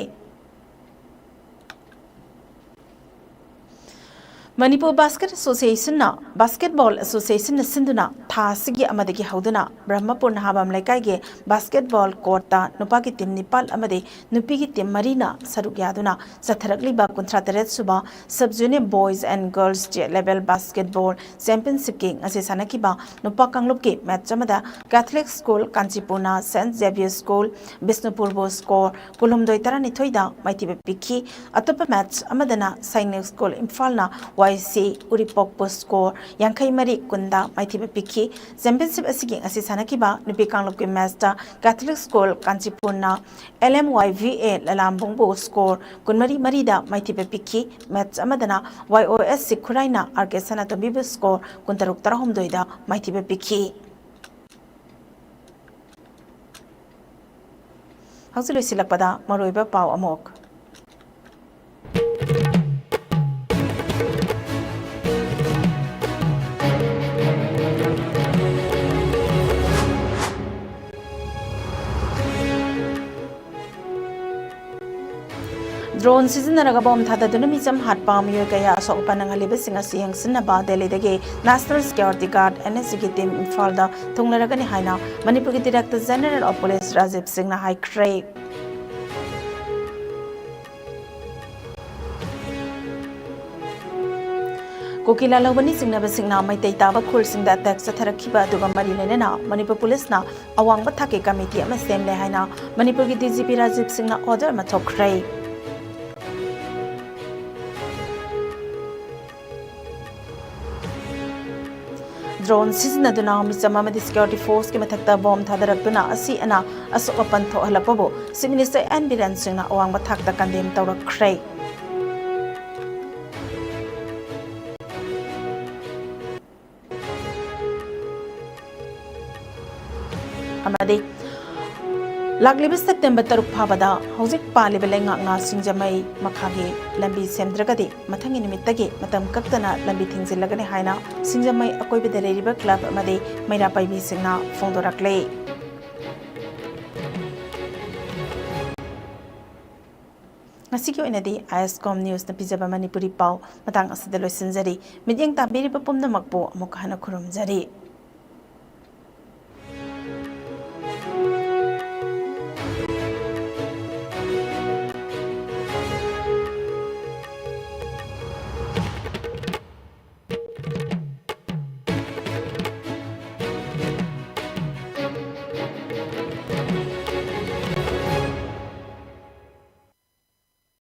ꯃꯅꯤꯄꯨꯔ Basket Associationꯅ, Basketball Associationꯅ ꯁꯤꯟꯗꯨꯅ ꯊꯥ ꯑꯁꯤꯒꯤ ꯑꯃꯗꯒꯤ ꯍꯧꯗꯨꯅ ꯕ꯭ꯔꯍꯃꯄꯨꯔ ꯅꯍꯥꯕꯝ ꯂꯩꯀꯥꯏꯒꯤ basketball courtꯇ ꯅꯨꯄꯥꯒꯤ team ꯅꯤꯄꯥꯜ ꯑꯃꯗꯤ ꯅꯨꯄꯤꯒꯤ team ꯃꯔꯤꯅ ꯁꯔꯨꯛ ꯌꯥꯗꯨꯅ ꯆꯠꯊꯔꯛꯂꯤꯕ ꯀꯨꯟꯊ꯭ꯔꯥ ꯇꯔꯦꯠ ꯁꯨꯕ Sub Junior Boys and Girls State Level Basketball Championshipꯀꯤ ꯉꯁꯤ ꯁꯥꯟꯅꯈꯤꯕ ꯅꯨꯄꯥ ꯀꯥꯡꯂꯨꯞꯀꯤ match ꯑꯃꯗ Catholic School ꯀꯥꯟꯆꯤꯄꯨꯔꯅ Saint Xavier School ꯕꯤꯁꯅꯨꯄꯨꯔꯕꯨ score ꯀꯨꯟꯍꯨꯝꯗꯣꯏ ꯇꯔꯥꯅꯤꯊꯣꯏꯗ ꯃꯥꯏꯊꯤꯕ ꯄꯤꯈꯤ꯫ ꯑꯇꯣꯞꯄ match ꯑꯃꯗꯅ Sainik School ꯏꯝꯐꯥꯜꯅ YC ꯎꯔꯤꯄꯣꯛꯄꯨ score ꯌꯥꯡꯈꯩ ꯃꯔꯤ ꯀꯨꯟꯗ ꯃꯥꯏꯊꯤꯕ ꯄꯤꯈꯤ꯫ Championship ꯑꯁꯤꯒꯤ ꯉꯁꯤ ꯁꯥꯟꯅꯈꯤꯕ ꯅꯨꯄꯤ ꯀꯥꯡꯂꯨꯞꯀꯤ matchꯇ Catholic School ꯀꯥꯟꯆꯤꯄꯨꯔꯅ LMYVA ꯂꯂꯥꯝꯕꯨꯡꯕꯨ score ꯀꯨꯟꯃꯔꯤ ꯃꯔꯤꯗ ꯃꯥꯏꯊꯤꯕ ꯄꯤꯈꯤ꯫ Match ꯑꯃꯗꯅ YOSC ꯈꯨꯔꯥꯏꯅ RK ꯁꯅꯥꯇꯣꯝꯕꯤꯕꯨ score ꯀꯨꯟꯇꯔꯨꯛ ꯇꯔꯥꯍꯨꯝꯗꯣꯏꯗ ꯃꯥꯏꯊꯤꯕ ꯄꯤꯈꯤ꯫ ꯍꯧꯖꯤꯛ ꯂꯣꯏꯁꯤꯜꯂꯛꯄꯗ ꯃꯔꯨꯑꯣꯏꯕ ꯄꯥꯎ ꯑꯃꯨꯛ꯫ ꯗ꯭ꯔꯣꯟ ꯁꯤꯖꯤꯟꯅꯔꯒ ꯕꯣꯝ ꯊꯥꯗꯗꯨꯅ ꯃꯤꯆꯝ ꯍꯥꯠꯄ, ꯃꯤꯑꯣꯏ ꯀꯌꯥ ꯑꯁꯣꯛ ꯑꯄꯟ ꯅꯪꯍꯜꯂꯤꯕꯁꯤꯡ ꯑꯁꯤ ꯌꯦꯡꯁꯤꯟꯅꯕ ꯗꯦꯜꯂꯤꯗꯒꯤ National Security Guard, NSG ꯒꯤ ꯇꯤꯝ ꯏꯝꯐꯥꯜꯗ ꯊꯨꯡꯂꯔꯒꯅꯤ ꯍꯥꯏꯅ ꯃꯅꯤꯄꯨꯔꯒꯤ Director General of Police Rajiv ꯁꯤꯡꯅ ꯍꯥꯏꯈ꯭ꯔꯦ꯫ ꯀꯨꯀꯤ ꯂꯥꯜꯍꯧꯕꯅꯤ ꯆꯤꯡꯅꯕꯁꯤꯡꯅ ꯃꯩꯇꯩ ꯇꯥꯕ ꯈꯨꯜꯁꯤꯡꯗ ꯑꯦꯇꯦꯛ ꯆꯠꯊꯔꯛꯈꯤꯕ ꯑꯗꯨꯒ ꯃꯔꯤ ꯂꯩꯅꯅ ꯃꯅꯤꯄꯨꯔ ꯄꯨꯂꯤꯁꯅ ꯑꯋꯥꯡꯕ ꯊꯥꯛꯀꯤ ꯀꯃꯤꯇꯤ ꯑꯃ ꯁꯦꯝꯂꯦ ꯍꯥꯏꯅ ꯃꯅꯤꯄꯨꯔꯒꯤ DGP ꯔꯥꯖꯤꯕ ꯁꯤꯡꯅ ꯑꯣꯔꯗꯔ ꯑꯃ ꯊꯣꯛꯈ꯭ꯔꯦ꯫ ꯗ꯭ꯔꯣꯟ ꯁꯤꯖꯤꯟꯅꯗꯨꯅ ꯃꯤꯆꯝ ꯑꯃꯗꯤ ꯁꯦꯀ꯭ꯌꯨꯔꯤꯇꯤ ꯐꯣꯔꯁꯀꯤ ꯃꯊꯛꯇ ꯕꯣꯝ ꯊꯥꯗꯔꯛꯇꯨꯅ ꯑꯁꯤ ꯑꯅꯥ ꯑꯁꯣꯛ ꯑꯄꯟ ꯊꯣꯛꯍꯜꯂꯛꯄꯕꯨ Chief Minister N ꯕꯤꯔꯦꯟ ꯁꯤꯡꯅ ꯑꯋꯥꯡꯕ ꯊꯥꯛꯇ ꯀꯟꯗꯦꯝ ꯇꯧꯔꯛꯈ꯭ꯔꯦ꯫ ꯑꯃꯗꯤ ꯂꯥꯛꯂꯤꯕ ꯁꯦꯞꯇꯦꯝꯕꯔ ꯇꯔꯨꯛ ꯐꯥꯎꯕꯗ ꯍꯧꯖꯤꯛ ꯄꯥꯜꯂꯤꯕ ꯂꯩꯉꯥꯛꯅ ꯁꯤꯡꯖꯃꯩ ꯃꯈꯥꯒꯤ ꯂꯝꯕꯤ ꯁꯦꯝꯗ꯭ꯔꯒꯗꯤ ꯃꯊꯪꯒꯤ ꯅꯨꯃꯤꯠꯇꯒꯤ ꯃꯇꯝ ꯀꯛꯇꯅ ꯂꯝꯕꯤ ꯊꯤꯡꯖꯤꯜꯂꯒꯅꯤ ꯍꯥꯏꯅ ꯁꯤꯡꯖꯃꯩ ꯑꯀꯣꯏꯕꯗ ꯂꯩꯔꯤꯕ ꯀ꯭ꯂꯕ ꯑꯃꯗꯤ ꯃꯩꯔꯥ ꯄꯥꯏꯕꯤꯁꯤꯡꯅ ꯐꯣꯡꯗꯣꯔꯛꯂꯤ꯫ ꯉꯁꯤꯒꯤ ꯑꯣꯏꯅꯗꯤ ISCOM Newsꯅ ꯄꯤꯖꯕ ꯃꯅꯤꯄꯨꯔꯤ ꯄꯥꯎ ꯃꯇꯥꯡ ꯑꯁꯤꯗ ꯂꯣꯏꯁꯤꯟꯖꯔꯤ꯫ ꯃꯤꯠꯌꯦꯡ ꯇꯥꯕꯤꯔꯤꯕ ꯄꯨꯝꯅꯃꯛꯄꯨ ꯑꯃꯨꯛ ꯍꯟꯅ ꯈꯨꯔꯨꯝꯖꯔꯤ꯫